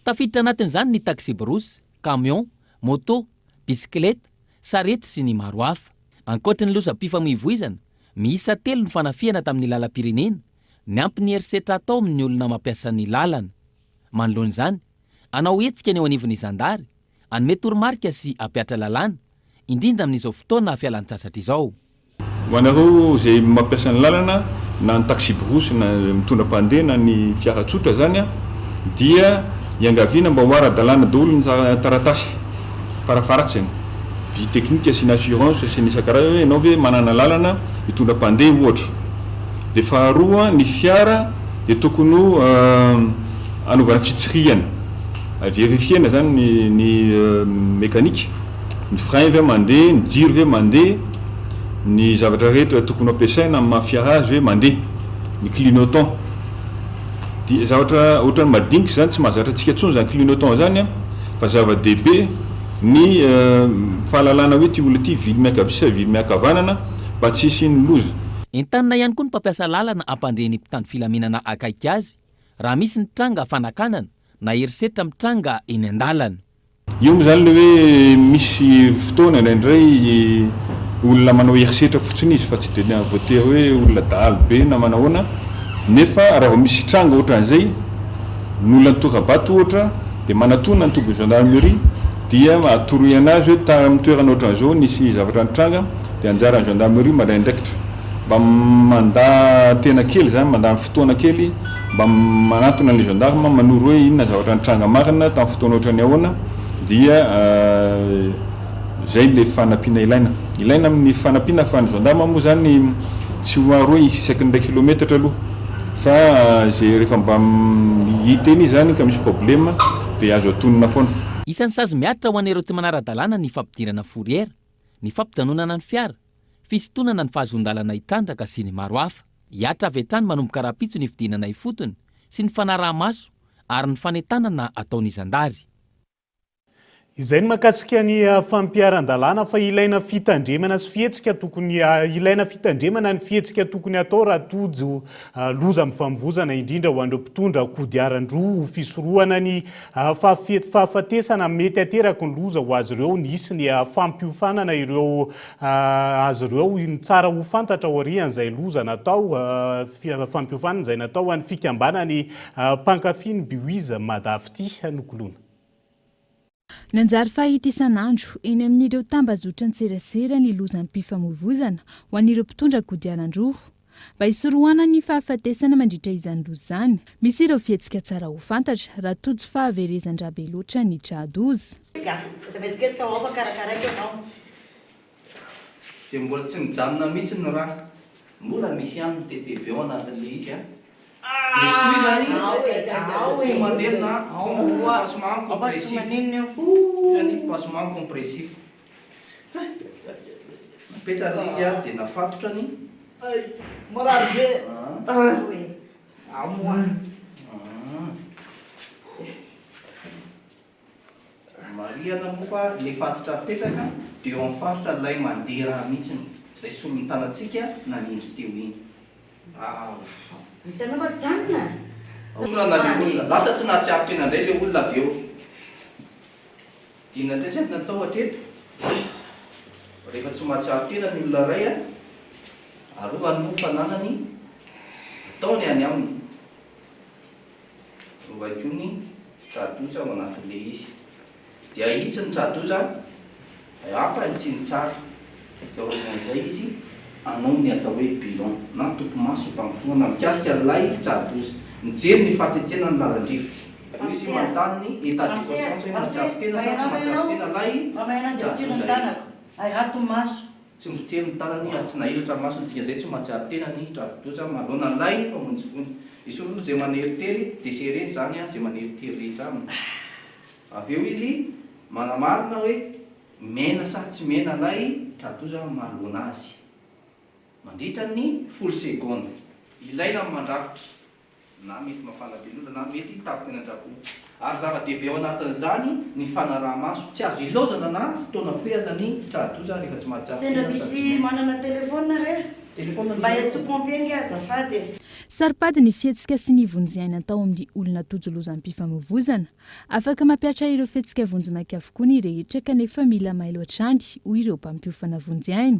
[SPEAKER 13] Tafiditra anatin'izany ny taxi-brousse, camion, moto, bisikileta, sarety sy ny maro hafa. Ankoatry ny lozam-pifamoivoizana, miisa telo ny fanafihana tamin'ny lalam-pirenena, miampy ny herisetra atao amin'ny olona mampiasa ny lalana. Manoloana izany, hanao hetsika ny eo anivon'ny zandary, hanome toromarika sy hampihatra lalàna, indrindra amin'izao fotoana fialan-tsasatra izao.
[SPEAKER 4] Ho anareo izay mampiasa ny lalana na ny taxi-brousse na mitondra mpandeha na ny fiara tsotra izany dia iangaviana mba ho ara-dalàna daholo ny taratasy farafaharatsiny, visite technique sy ny assurance sy ny isan-karazany hoe ianao ve manana lalana hitondra mpandeha ohatra. Dia faharoa ny fiara dia tokony ho anaovana fitsirihana, verifier-na izany ny ny mécanique. Ny frein ve mandeha, ny jiro ve mandeha, ny zavatra rehetra tokony ho ampiasaina amin'ny maha fiara azy ve mandeha, ny clignotant. Dia zavatra ohatran'ny madinika izany, tsy mahazatra antsika intsony izany clignotant izany an, fa zava-dehibe ny fahalalana hoe ity olona ity vily miankavia sa vily miankavanana mba tsy hisian'ny loza.
[SPEAKER 13] Entanina ihany koa ny mpampiasa lalana hampandre ny mpitandro filaminana akaiky azy raha misy ny tranga fanakanana na herisetra mitranga eny an-dalana.
[SPEAKER 4] Io moa izany ilay hoe misy fotoana indraindray olona manao herisetra fotsiny izy fa tsy dia voatery hoe olona dahalo be na manahoana nefa raha vao misy tranga ohatran'izay ny olona nitora-bato ohatra dia manatona ny tobin'ny gendarmerie dia atoroy anazy hoe tamin'ny toerana ohatran'izao nisy zavatra nitranga dia anjaran'ny gendarmerie mandray andraikitra mba mandà tena kely izany mandany fotoana kely mba manantona an'ilay gendarme manoro hoe inona zavatra nitranga marina tamin'ny fotoana ohatran'ny ahoana dia izay ilay fanampiana ilaina. Ilaina amin'ny fanampiana fa ny gendarme moa izany tsy ho aro hoe hisy isaky ny iray kilometatra aloha fa izay rehefa mba hita eny izy izany ka misy problème dia azo atonina foana.
[SPEAKER 13] Isan'ny sazy mihatra ho an'ireo tsy manara-dalàna ny fampidirana fourrière, ny fampijanonana ny fiara, fisintonana ny fahazoan-dalana hitrandraka sy ny maro hafa. Hihatra avy hatrany manomboka rahampitso ny fidinana ifotony sy ny fanaraha-maso ary ny fanentanana ataon'ny zandary.
[SPEAKER 3] Izay ny mahakasika ny fampiharan-dalàna fa ilaina fitandremana sy fihetsika tokony ilaina fitandremana ny fihetsika tokony hatao raha tojo loza mifamoivozana indrindra ho an'ireo mpitondra kodiaran-droa ho fisorohana ny fahafatesana mety ateraky ny loza ho azy ireo nisy ny fampiofanana ireo azy ireo ny tsara ho fantatra aorian'izay loza natao fampiofanana izay natao ho an'ny fikambanan'ny mpankafy ny Biwiz Madafitia nokoloina.
[SPEAKER 8] Nanjary fahita isan'andro eny amin'ireo tambazotran-tserasera ny lozam-pifamoivoizana ho an'ireo mpitondra kodiaran-droa. Mba hisorohana ny fahafatesana mandritra izany loza izany, misy ireo fihetsika tsara ho fantatra raha tojo fahaverezan-dra be loatra ny tra-doza.
[SPEAKER 11] Aza mihetsiketsika ao fa karakaraiko ianao.
[SPEAKER 14] Dia mbola tsy mijanona mihitsy ny rà. Mbola misy ihany ny TTB ao anatin'ilay izy an. Dia tohizany fo manenina pansement compressif. Tohizany pansement compressif. Napetrany ilay izy an, dia nafatotra ny.
[SPEAKER 11] Marary be.
[SPEAKER 14] Marihana moa fa ilay fatotra apetraka dia eo amin'ny faritra ilay mandeha rà mihitsiny, izay solon'ny tanantsika nanindry teo iny. Aah.
[SPEAKER 11] Hitanao fa mijanona?
[SPEAKER 14] Torana ilay olona. Lasa tsy nahatsiaro tena indray ilay olona avy eo. Dia inona indray izay no natao hatreto? Rehefa tsy mahatsiaro tena ny olona iray, arovany moa fananany, ataony any aminy. Ovay koa ny tra-doza ao anatin'ilay izy. Dia ahitsy ny tra-doza, ampahitsiny tsara. Dia aorian'izay izy hanao ny atao hoe bilan na topimaso mpampohana mikasika ilay tra-doza. Mijery ny fahatsetsenan'ny lalan-drivotra. Io izy manontany ny état de conscience hoe mahatsiaro tena sa tsy mahatsiaro tena ilay tra-doza io. Tsy mijery ny tanany ary tsy nahiratra ny masony dikan'izay tsy mahatsiaro tena ny travi-doza manoloana an'ilay mpamonjy voina. Esoriny aloha izay maneritery dia sereny izany izay maneritery rehetra aminy. Avy eo izy manamarina hoe miaina sa tsy miaina ilay tra-doza manoloana azy. Mandritra ny folo segondra. Ilaina ny mandrafitra. na mety mafana be loatra na mety tapoka eny an-drakoho. Ary zava-dehibe ao anatin'izany ny fanaraha-maso. Tsy azo ilaozana na fotoana fohy aza ny tra-doza rehefa tsy mahatsiaro
[SPEAKER 11] Sendra
[SPEAKER 14] tena sady tsy
[SPEAKER 11] misy
[SPEAKER 14] maina.
[SPEAKER 11] manana téléphone re?
[SPEAKER 14] Téléphone
[SPEAKER 11] Mba
[SPEAKER 14] misy
[SPEAKER 11] iantsoa pompier nge azafady e.
[SPEAKER 8] Saro-pady ny fihetsika sy ny vonjy aina atao amin'ny olona tojo lozam-pifamoivoizana. Afaka mampihatra ireo fihetsika vonjimaika avokoa ny rehetra kanefa mila mailo hatrany, hoy ireo mpampiofana vonjy aina.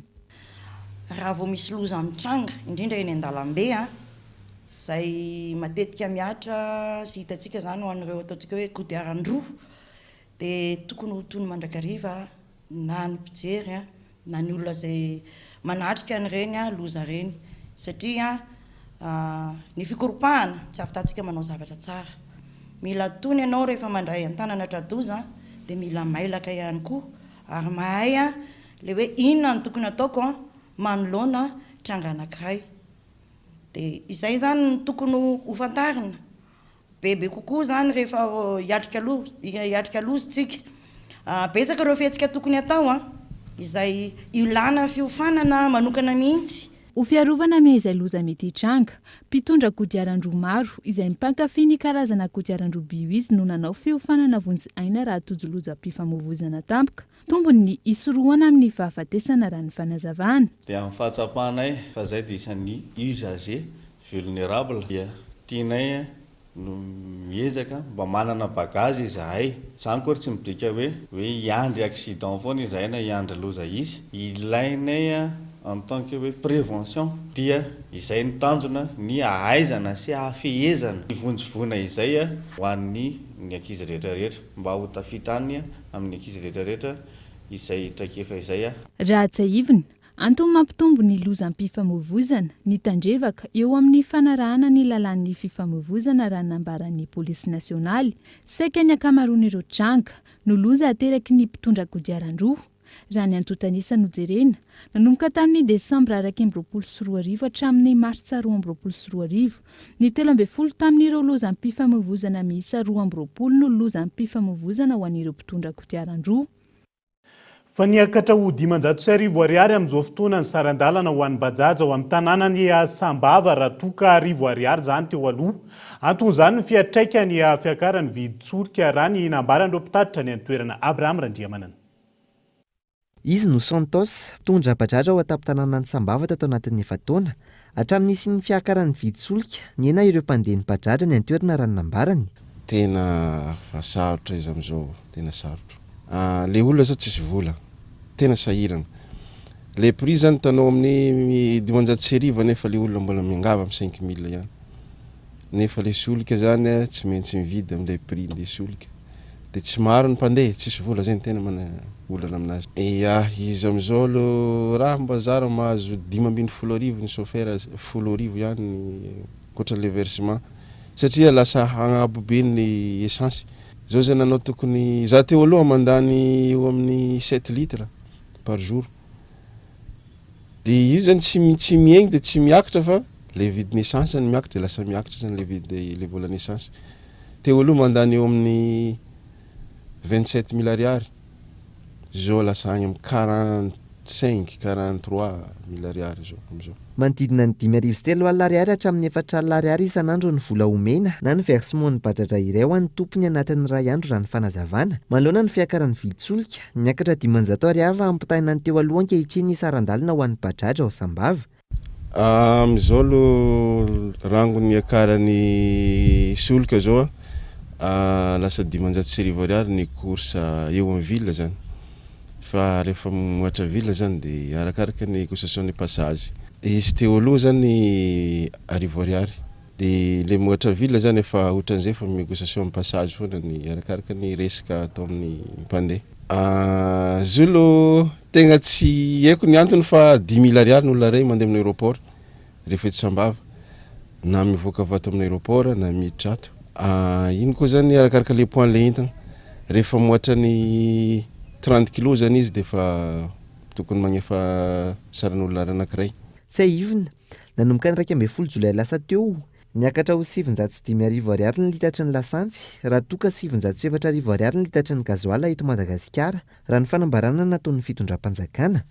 [SPEAKER 11] Raha vao misy loza mitranga, indrindra eny an-dalambe, izay matetika mihatra sy hitantsika izany ho an'ireo ataontsika hoe kodiaran-droa dia tokony ho tony mandrakariva na ny mpijery na ny olona izay manatrika an'ireny loza ireny satria ny fikoropahana tsy ahavitantsika manao zavatra tsara. Mila tony ianao rehefa mandray an-tanana tra-doza dia mila mailaka ihany koa ary mahay ilay hoe inona no tokony ataoko manoloana tranga anankiray. Dia izay izany no tokony ho fantarina bebe kokoa izany rehefa hiatrika loza, hiatrika loza isika. Betsaka ireo fihetsika tokony hatao izay ilana fiofanana manokana mihitsy.
[SPEAKER 8] Ho fiarovana amin'izay loza mety hitranga, mpitondra kodiaran-droa maro izay mpankafy ny karazana kodiaran-droa Biwiz no nanao fiofanana vonjy aina raha tojo lozam-pifamoivoizana tampoka. Tombony ny hisorohana amin'ny fahafatesana raha ny fanazavana.
[SPEAKER 15] Dia amin'ny fahatsapanay fa izay dia isan'ny usager vulnerable dia tianay no miezaka mba manana bagage izahay. Izany akory tsy midika hoe hoe hiandry accident foana izahay na hiandry loza hisy. Ilainay en tant que hoe prévention dia izay no tanjona ny hahaizana sy hahafehezana ny vonjy voina izay ho an'ny ny ankizy rehetra rehetra mba ho tafita any amin'ny ankizy rehetra rehetra izay traikefa izay.
[SPEAKER 8] Raha tsiahivina, Antony mampitombo ny lozam-pifamoivoizana ny tandrevaka eo amin'ny fanarahana ny lalàn'ny fifamoivoizana raha ny nambaran'ny polisy nasionaly. Saika ny ankamaroan'ireo tranga no loza ateraky ny mpitondra kodiaran-droa, raha ny antontan'isa no jerena, nanomboka tamin'ny desambra 2021 hatramin'ny martsa 2022. Ny 13 tamin'ireo lozam-pifamoivoizana miisa 22 no lozam-pifamoivoizana ho an'ireo mpitondra kodiaran-droa.
[SPEAKER 3] Fa niakatra ho 1500 ariary amin'izao fotoana ny saran-dalana ho an'ny Bajaj ao amin'ny tanànan'i Sambava raha toa ka arivo ariary izany teo aloha. Anton'izany ny fiantraikan'ny fiakaran'ny vidin-tsolika raha ny nambaran'ireo mpitatitra any an-toerana. Abraham Randriamanana.
[SPEAKER 22] Izy no Santos, mpitondra Bajaj ao an-tampon-tanànan'i Sambava tato anatin'ny efa-taona. Hatramin'ny nisian'ny fiakaran'ny vidin-tsolika, nihena ireo mpandeha ny Bajaj any an-toerana raha ny nambarany.
[SPEAKER 16] Tena fa sarotra izy amin'izao, tena sarotra. Ah le olona zao tsisy vola, tena sahirana. Le prix zany hitanao amin'ny 1500 nefa le olona mbola miangavy amin'ny 5000 ihany. Nefa le solika zany tsy maintsy mividy amle prix le solika. De tsy maro ny mpandeha, tsisy vola zay no tena mana olana aminazy. Ya izy amizao alo raha mba zara mahazo 1015 ny chauffeur 10 arivo ihany ny ankoatranle versement satria lasa agnabo be ny essence. Zao zany anao tokony, za teo aloha mandany eo amin'ny sept litres par jour, de io zany tsy tsy mihegny de tsy miakatra fa le vidin'ny essence zany miakatra de lasa miakatra zany le vidy le volan'ny essence, teo aloha mandany eo amin'ny 27 mille ariary, zao lasa agny amin'ny 45, 43 mille ariary zao amizao.
[SPEAKER 22] Manodidina ny 350 ariary hatramin'ny 4000 ariary isan'andro ny vola omena na ny versement ny Bajaj iray ho an'ny tompony anatin'ny iray andro raha ny fanazavana. Manoloana ny fiakaran'ny vidin-tsolika, niakatra 500 ariary raha ampitahaina ny teo aloha ankehitriny ny saran-dalana ho an'ny Bajaj ao Sambava.
[SPEAKER 16] Amizao aloha rangony niakaran'ny solika zao a, lasa 1500 ariary ny course eo amin'ny ville zany. Fa rehefa mihoatra ville zany de arakaraka ny négociation ny passage. Izy teo aloha zany arivo ariary de le mihoatra ville zany efa otran'izay fa négociation ny passage foana ny arakaraka ny resaka atao amin'ny mpandeha. Izy io aloha tegna tsy haiko ny antony fa 10 000 ariary ny olona ray mandeha amin'ny aéroport rehefa eto Sambava na mivoaka avy ato amin'ny aéroport na miditra ato. Iny koa zany arakaraka le poids le entana, rehefa mihoatra ny 30 kilos zany izy de efa tokony magnefa saran'olona anankiray.
[SPEAKER 22] Tsiahivina, nanomboka ny 11 jolay lasa teo, niakatra ho 905 ariary ny litatry ny lasantsy, raha toa ka 904 ariary ny litatry ny gazoala eto Madagasikara, raha ny fanambarana nataon'ny fitondram-panjakana.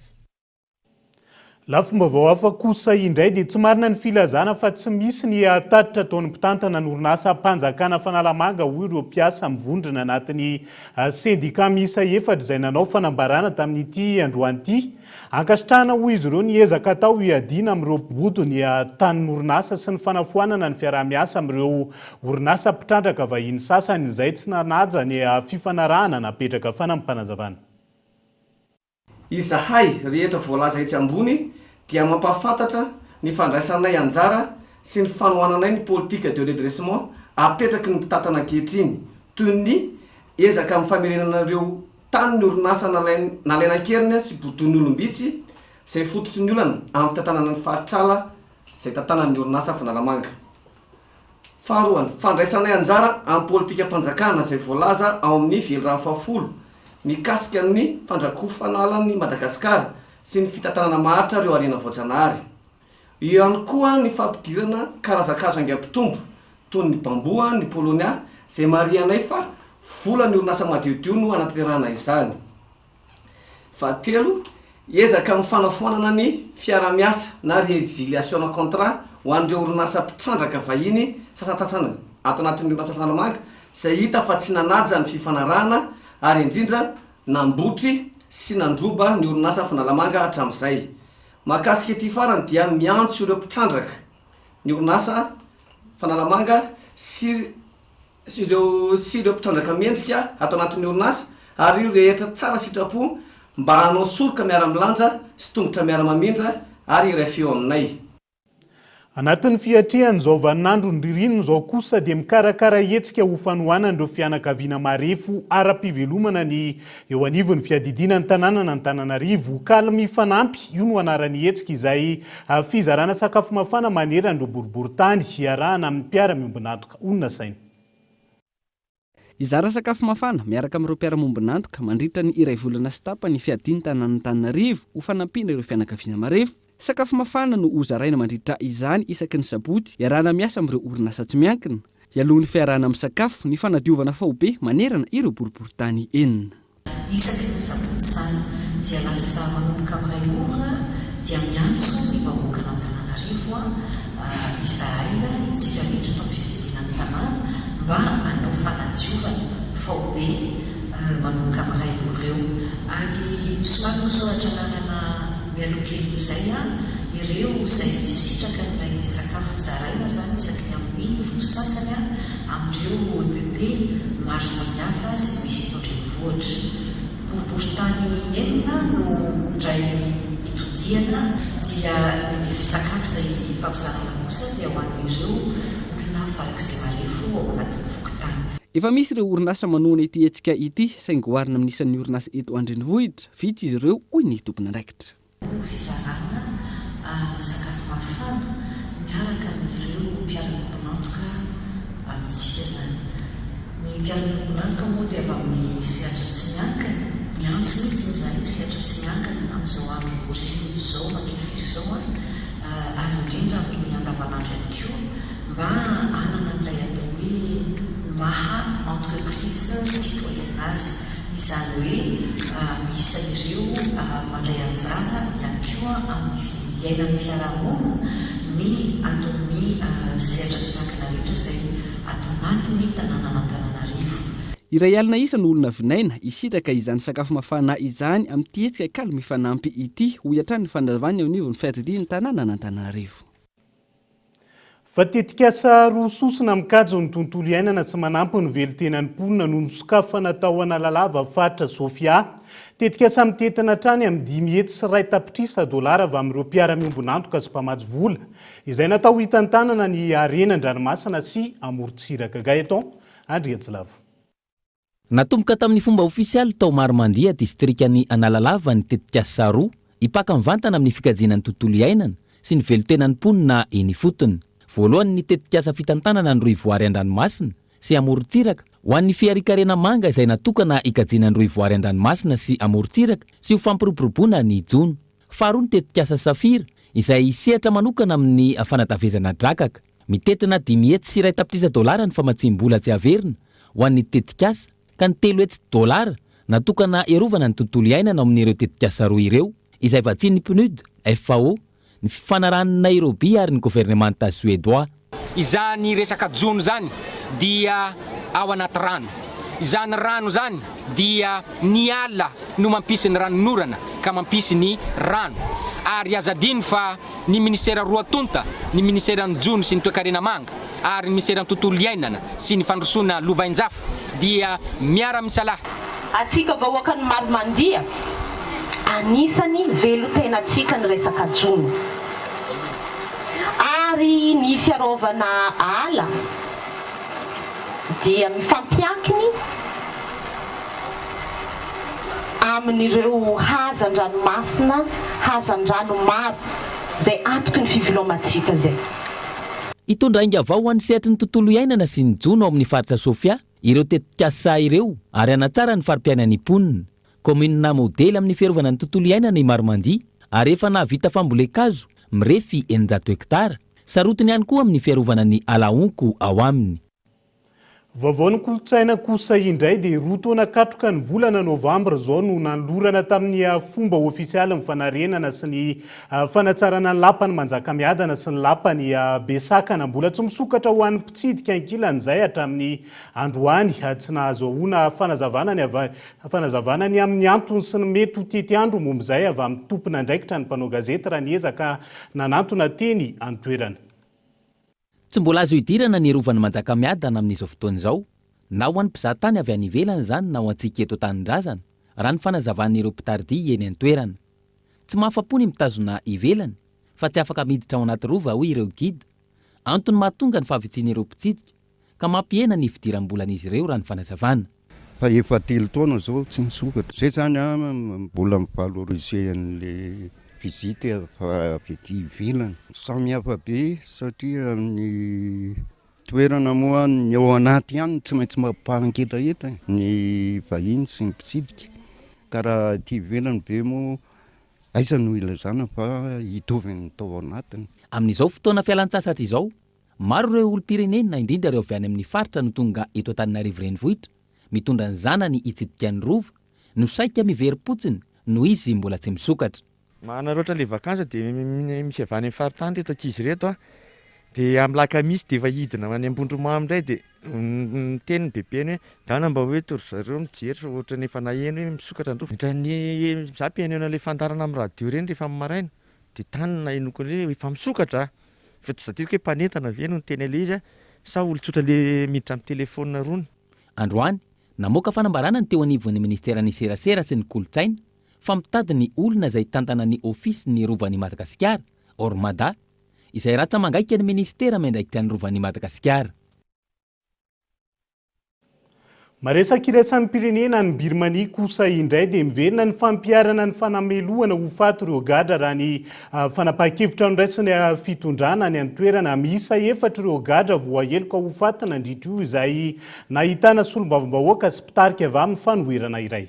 [SPEAKER 3] Lafim-baovao hafa kosa indray dia tsy marina ny filazana fa tsy misy ny tatitra ataon'ny mpitantana ny orinasam-panjakana Fanalamanga hoy ireo mpiasa mivondrona anatin'ny sendika miisa efatra izay nanao fanambarana tamin'ity androany ity. Ankasitrahana hoy izy ireo ny ezaka atao hiadiana amin'ireo mpibodo ny tanin'orinasa sy ny fanafoanana ny fiaraha-miasa amin'ireo orinasa mpitrandraka vahiny sasany izay tsy nanaja ny fifanarahana napetraka. Fanampim-panazavana.
[SPEAKER 17] Izahay rehetra voalaza etsy ambony dia mampahafantatra ny fandraisanay anjara sy ny fanohananay ny politique de redressement apetraky ny mpitantana ankehitriny toy ny ezaka amin'ny famerenana ireo tany ny orinasa nalaina an-keriny sy bodoin'ny olom-bitsy izay fototry ny olana amin'ny fitantanana ny faritr'ala izay tantanan'ny orinasa Fanalamanga. Faharoa, ny fandraisanay anjara amin'ny politikam-panjakana izay voalaza ao amin'ny Velirano fahafolo mikasika ny fandrakofan'alan'i Madagasikara sy ny fitantanana maharitra ireo harena voajanahary. Eo ihany koa ny fampidirana karazan-kazo haingam-pitombo toy ny bamboa, ny polonia, izay marihanay fa Volan'ny orinasa madiodio no hanatanterahana izany. Fahatelo, ezaka amin'ny fanafoanana ny fiarahamiasa na résiliation contrat ho an'ireo orinasa mpitrandraka vahiny sasantsasany ato anatin'ny orinasa Fanalamanga izay hita fa tsy nanaja ny fifanarahana ary indrindra nambotry sy nandroba ny orinasa Fanalamanga hatramin'izay. Mahakasika ity farany dia miantso ireo mpitrandraka ny orinasa Fanalamanga sy sy ireo sy ireo mpitrandraka mendrika ato anatin'ny orinasa ary ireo rehetra tsara sitrapo mba hanao soroka miara-milanja sy tongotra miara-mamindra ary hiray feo aminay.
[SPEAKER 3] Anatin'ny fiatrehana izao vaninandron'ny ririnina izao kosa dia mikarakara hetsika ho fanohanana ireo fianakaviana marefo ara-pivelomana ny eo anivon'ny fiadidiana ny tanànan'Antananarivo. Kaly mifanampy, io no anaran'ny hetsika izay fizarana sakafo mafana manerana ireo boriborintany iarahana amin'ny mpiara-miombon'antoka. Honina saina.
[SPEAKER 6] Hizara sakafo mafana miaraka amin'ireo mpiara-mombon'antoka mandritra ny iray volana sy tapany ny fiadian'ny tanàn'Antananarivo ho fanampiana ireo fianakaviana marefo. Sakafo mafana no hozaraina mandritra izany isaky ny sabotsy iarahana miasa amin'ireo orinasa tsy miankina. Hialoha ny fiarahana misakafo ny fanadiovana faobe manerana ireo boriborintany enina.
[SPEAKER 12] Isaky ny sabotsy izany dia lasa manomboka amin'ny iray ora dia miantso ny vahoakan'Antananarivo izahay, itsika rehetra eto amin'ny fiadidiana ny tanàna mba hanao fanadiovana faobe manomboka amin'ny iray ora eo. Ary somary misoratra anarana mialoha kelin'izay ireo izay misitraka an'ilay sakafo zaraina izany isaky ny amin'ny roa sasany amin'ireo EPP maro samihafa izay misy eto an-drenivohitra. Boriborintany enina no indray itodihana dia ny sakafo izay ifampizarana kosa dia ho an'ireo olona farak'izay marefo ao anatin'ny fokontany.
[SPEAKER 6] Efa misy ireo orinasa manohana ity hetsika ity saingy oharina amin'ny isan'ny orinasa eto an-drenivohitra, vitsy izy ireo hoy ny tompon'andraikitra.
[SPEAKER 12] Ho fizarana sakafo mafana miaraka amin'ireo mpiara-miombon'antoka amintsika izany. Ny mpiara-miombon'antoka moa dia avy amin'ny sehatra tsy miankina, miantso mihitsy izahay ny sehatra tsy miankina amin'izao andro ririnina izao, makifiry izao ary indrindra amin'ny andavanandro ihany koa mba hanana an'ilay atao hoe maha entreprise citoyenne azy. Izany hoe miisa ireo mandray anjara ihany koa amin'ny fiainan'ny fiarahamonina ny ato amin'ny sehatra tsy miankina rehetra izay ato anatin'ny tanànan'Antananarivo.
[SPEAKER 6] 1000 isa no olona vinaina hisitraka izany sakafo mafana izany amin'ity hetsika Kalo Mifanampy ity, hoy hatrany ny fanazavana eo anivon'ny fiadidian'ny tanànan'Antananarivo.
[SPEAKER 3] Fa tetikasa roa sosona mikajy ny tontolo iainana tsy manampy ny velontenan'ny mponina no nosokafana tao Analalava, faritra Sofia. Tetikasa mitentina hatrany amin'ny 501 tapitrisa dolara avy amin'ireo mpiara-miombon'antoka sy mpamatsy vola, izay natao hitantanana ny harena an-dranomasina sy amorontsiraka. Gaëtan Andriantsilavo.
[SPEAKER 13] Natomboka tamin'ny fomba ofisialy tao Maromandia, distrikan'i Analalava ny tetikasa roa hipaka mivantana amin'ny fikajiana ny tontolo iainana sy ny velontenan'ny mponina eny ifotony. Voalohany ny tetikasa fitantanana ny rohivoary an-dranomasina sy amorontsiraka ho an'ny fiharian-karena manga izay natokana hikajiana ny rohivoary an-dranomasina sy amorontsiraka sy ho fampiroboroboana ny jono. Faharoa ny tetikasa Safira izay sehatra manokana amin'ny fanatavezana drakaka. Mitentina 501 tapitrisa dolara ny famatsiam-bola tsy averina ho an'ny tetikasa ka ny 300 dolara natokana hiarovana ny tontolo iainana ao amin'ireo tetikasa roa ireo izay vatsian'ny PNUD, FAO, ny fifanarahan'i Nairobi ary ny governemanta Suedoà.
[SPEAKER 18] Izany resaka jono izany dia ao anaty rano. Izany rano izany dia ny ala no mampisy ny ranonorana ka mampisy ny rano. Ary aza adino fa ny minisitera roa tonta, ny minisiteran'ny Jono sy ny Toekarena Manga ary ny minisiteran'ny Tontolo iainana sy ny Fandrosoana Lovainjafy dia miara-misalahy.
[SPEAKER 19] Antsika vahoakan'i Maromandia, anisany velon-tenantsika ny resaka jono ary ny fiaraovana ala dia mifampiankiny amin'ireo hazan-dranomasina, hazan-drano maro izay antoky ny fivelomantsika izay.
[SPEAKER 13] Hitondra ainga vao ho an'ny sehatry ny tontolo iainana sy ny jono ao amin'ny faritra Sofia ireo tetikasa ireo ary hanatsara ny fari-piainan'ny mponina. Kaominina modely amin'ny fiarovana ny tontolo iainana i Maromandia ary efa nahavita fambolen-kazo mirefy 600 hektara. Sarotiny ihany koa amin'ny fiarovana ny ala honko ao aminy.
[SPEAKER 3] Vaovaon'ny kolontsaina kosa indray dia roa taona katroka ny volana novambra izao no nanolorana tamin'ny fomba ofisialy ny fanarenana sy ny fanatsarana ny lapan'i Manjakamiadana sy ny lapan'i Besakana. Mbola tsy misokatra ho an'ny mpitsidika ankilan'izay hatramin'ny androany. Tsy nahazoana fanazavana ny avy fanazavana ny amin'ny antony sy ny mety ho tetiandro momba izay avy amin'ny tompon'andraikitra ny mpanao gazety raha niezaka nanantona teny an-toerana.
[SPEAKER 13] Tsy mbola azo idirana ny Rovan'i Manjakamiadana amin'izao fotoana izao, na ho an'ny mpizahatany avy any ivelany izany na ho antsika eto an-tanindrazana, raha ny fanazavan'ireo mpitari-dia eny an-toerana. Tsy mahafa-po ny mitazona ivelany fa tsy afaka miditra ao anaty Rova hoy ireo guide, antony mahatonga ny fahavitsian'ireo mpitsidika ka mampihena ny fidiram-bolan'izy ireo raha ny fanazavana.
[SPEAKER 1] Fa efa telo taona zao tsy nisokatra. Zay zany an mbola mi-valoriser an'le visite avy aty ivelany. Samy hafa be satria ny toerana moa ny ao anaty ihany no tsy maintsy mampangetaheta e, ny vahiny sy ny mpitsidika. Ka raha aty ivelany ve moa aiza no ilazana fa hitovy ny tao anatiny.
[SPEAKER 13] Amin'izao fotoana fialan-tsasatra izao, Maro ireo olom-pirenena, indrindra ireo avy any amin'ny faritra no tonga eto Antananarivo Renivohitra, mitondra ny zanany hitsidika ny Rova, no saika miverim-potsiny noho izy mbola tsy misokatra.
[SPEAKER 2] Manararaotra ilay vacances dia misy avy any amin'ny faritany ireto ankizy ireto an, dia amin'ny lakamisy dia efa hidina any Ambondromamy indray dia miteny ny bebeny hoe ndana mba hoento ry zareo mijery fa ohatran'ny efa naheno hoe misokatra ny rova. Ohatran'ny za mpihaino an'ilay fandaharana amin'ny radio ireny rehefa amin'ny maraina dia tany no nahenoako an'ilay hoe efa misokatra a! Fa tsy tadidiko hoe mpanentana ve no niteny an'ilay izy sa olon-tsotra le miditra amin'ny telefaonina rony.
[SPEAKER 13] Androany, namoaka fanambarana ny teo anivon'ny minisiteran'ny Serasera sy ny Kolontsaina fa mitady ny olona izay hitantana ny Ofisin'ny Rovan'i Madagasikara, Ormada, izay ratsa-mangaika ny minisitera miandraikitra ny Rovan'i Madagasikara.
[SPEAKER 3] Maresaka iraisam-pirenena any Birmanie kosa indray dia miverina ny fampiharana ny fanamelohana ho faty ireo gadra raha ny fanapahan-kevitra noraisin'ny fitondrana any an-toerana. Miisa efatra ireo gadra voaheloka ho faty nandritra io izay nahitana solombavambahoaka sy mpitarika avy amin'ny fanoherana iray.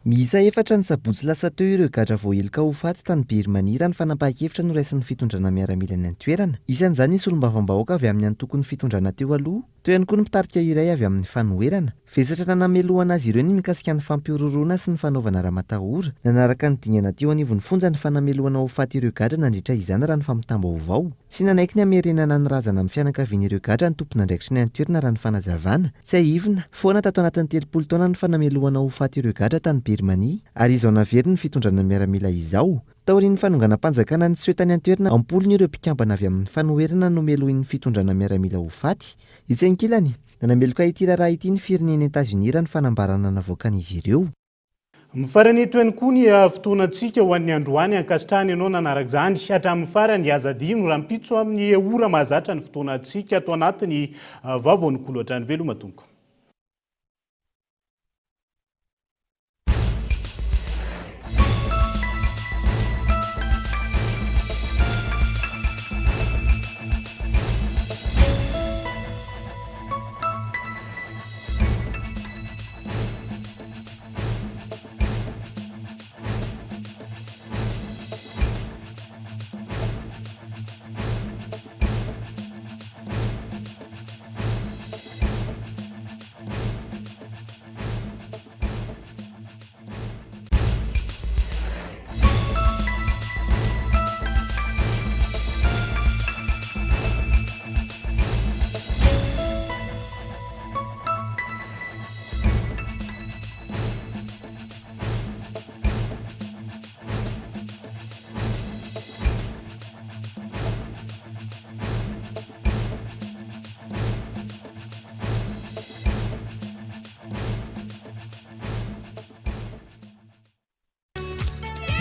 [SPEAKER 22] Miisa efatra ny sabotsy lasa teo ireo gadra voaheloka ho faty tany Birmanie raha ny fanapahan-kevitra noraisin'ny fitondrana miaramila any an-toerana. Isan'izany ny solombavambahoaka avy amin'ny antokon'ny fitondrana teo aloha, teo ihany koa ny mpitarika iray avy amin'ny fanoherana. Vesatra nanamelohana azy ireo ny mikasika ny fampihorohoroana sy ny fanaovana ramatahora. Nanaraka ny dingana teo anivon'ny fonja ny fanamelohana ho faty ireo gadra nandritra izany raha ny fampitam-baovao. Tsy nanaiky ny hamerenana ny razana amin'ny fianakavian'ireo gadra ny tompon'andraikitry ny an-toerana raha ny fanazavana. Tsiahivina, foana tato anatin'ny 30 taona ny fanamelohana ho faty ireo gadra tany Birmanie, ary izao naveriny ny fitondrana miaramila izao. Taorian'ny fanonganam-panjakana niseho tany an-toerana, am-polony ireo mpikambana avy amin'ny fanoherana nomelohin'ny fitondrana miaramila ho faty. Etsy ankilany, nanameloka ity raharaha ity ny firenena Etazonia raha ny fanambarana navoakan'izy ireo.
[SPEAKER 3] Mifarana eto ihany koa ny fotoanantsika ho an'ny androany. Ankasitrahana ianao nanaraka izany hatramin'ny farany. Aza adino rahampitso amin'ny ora mahazatra ny fotoanantsika ato anatin'ny Vaovaon'ny Kolo hatrany. Veloma tompoko.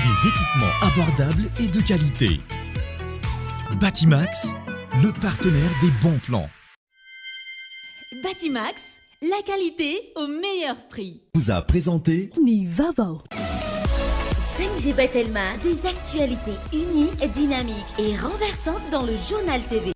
[SPEAKER 20] Des équipements abordables et de qualité. Batimax, le partenaire des bons plans.
[SPEAKER 7] Batimax, la qualité au meilleur prix.
[SPEAKER 20] Vous a présenté
[SPEAKER 7] Ny vaovao. 5G by Telma, des actualités uniques, dynamiques et renversantes dans le journal TV.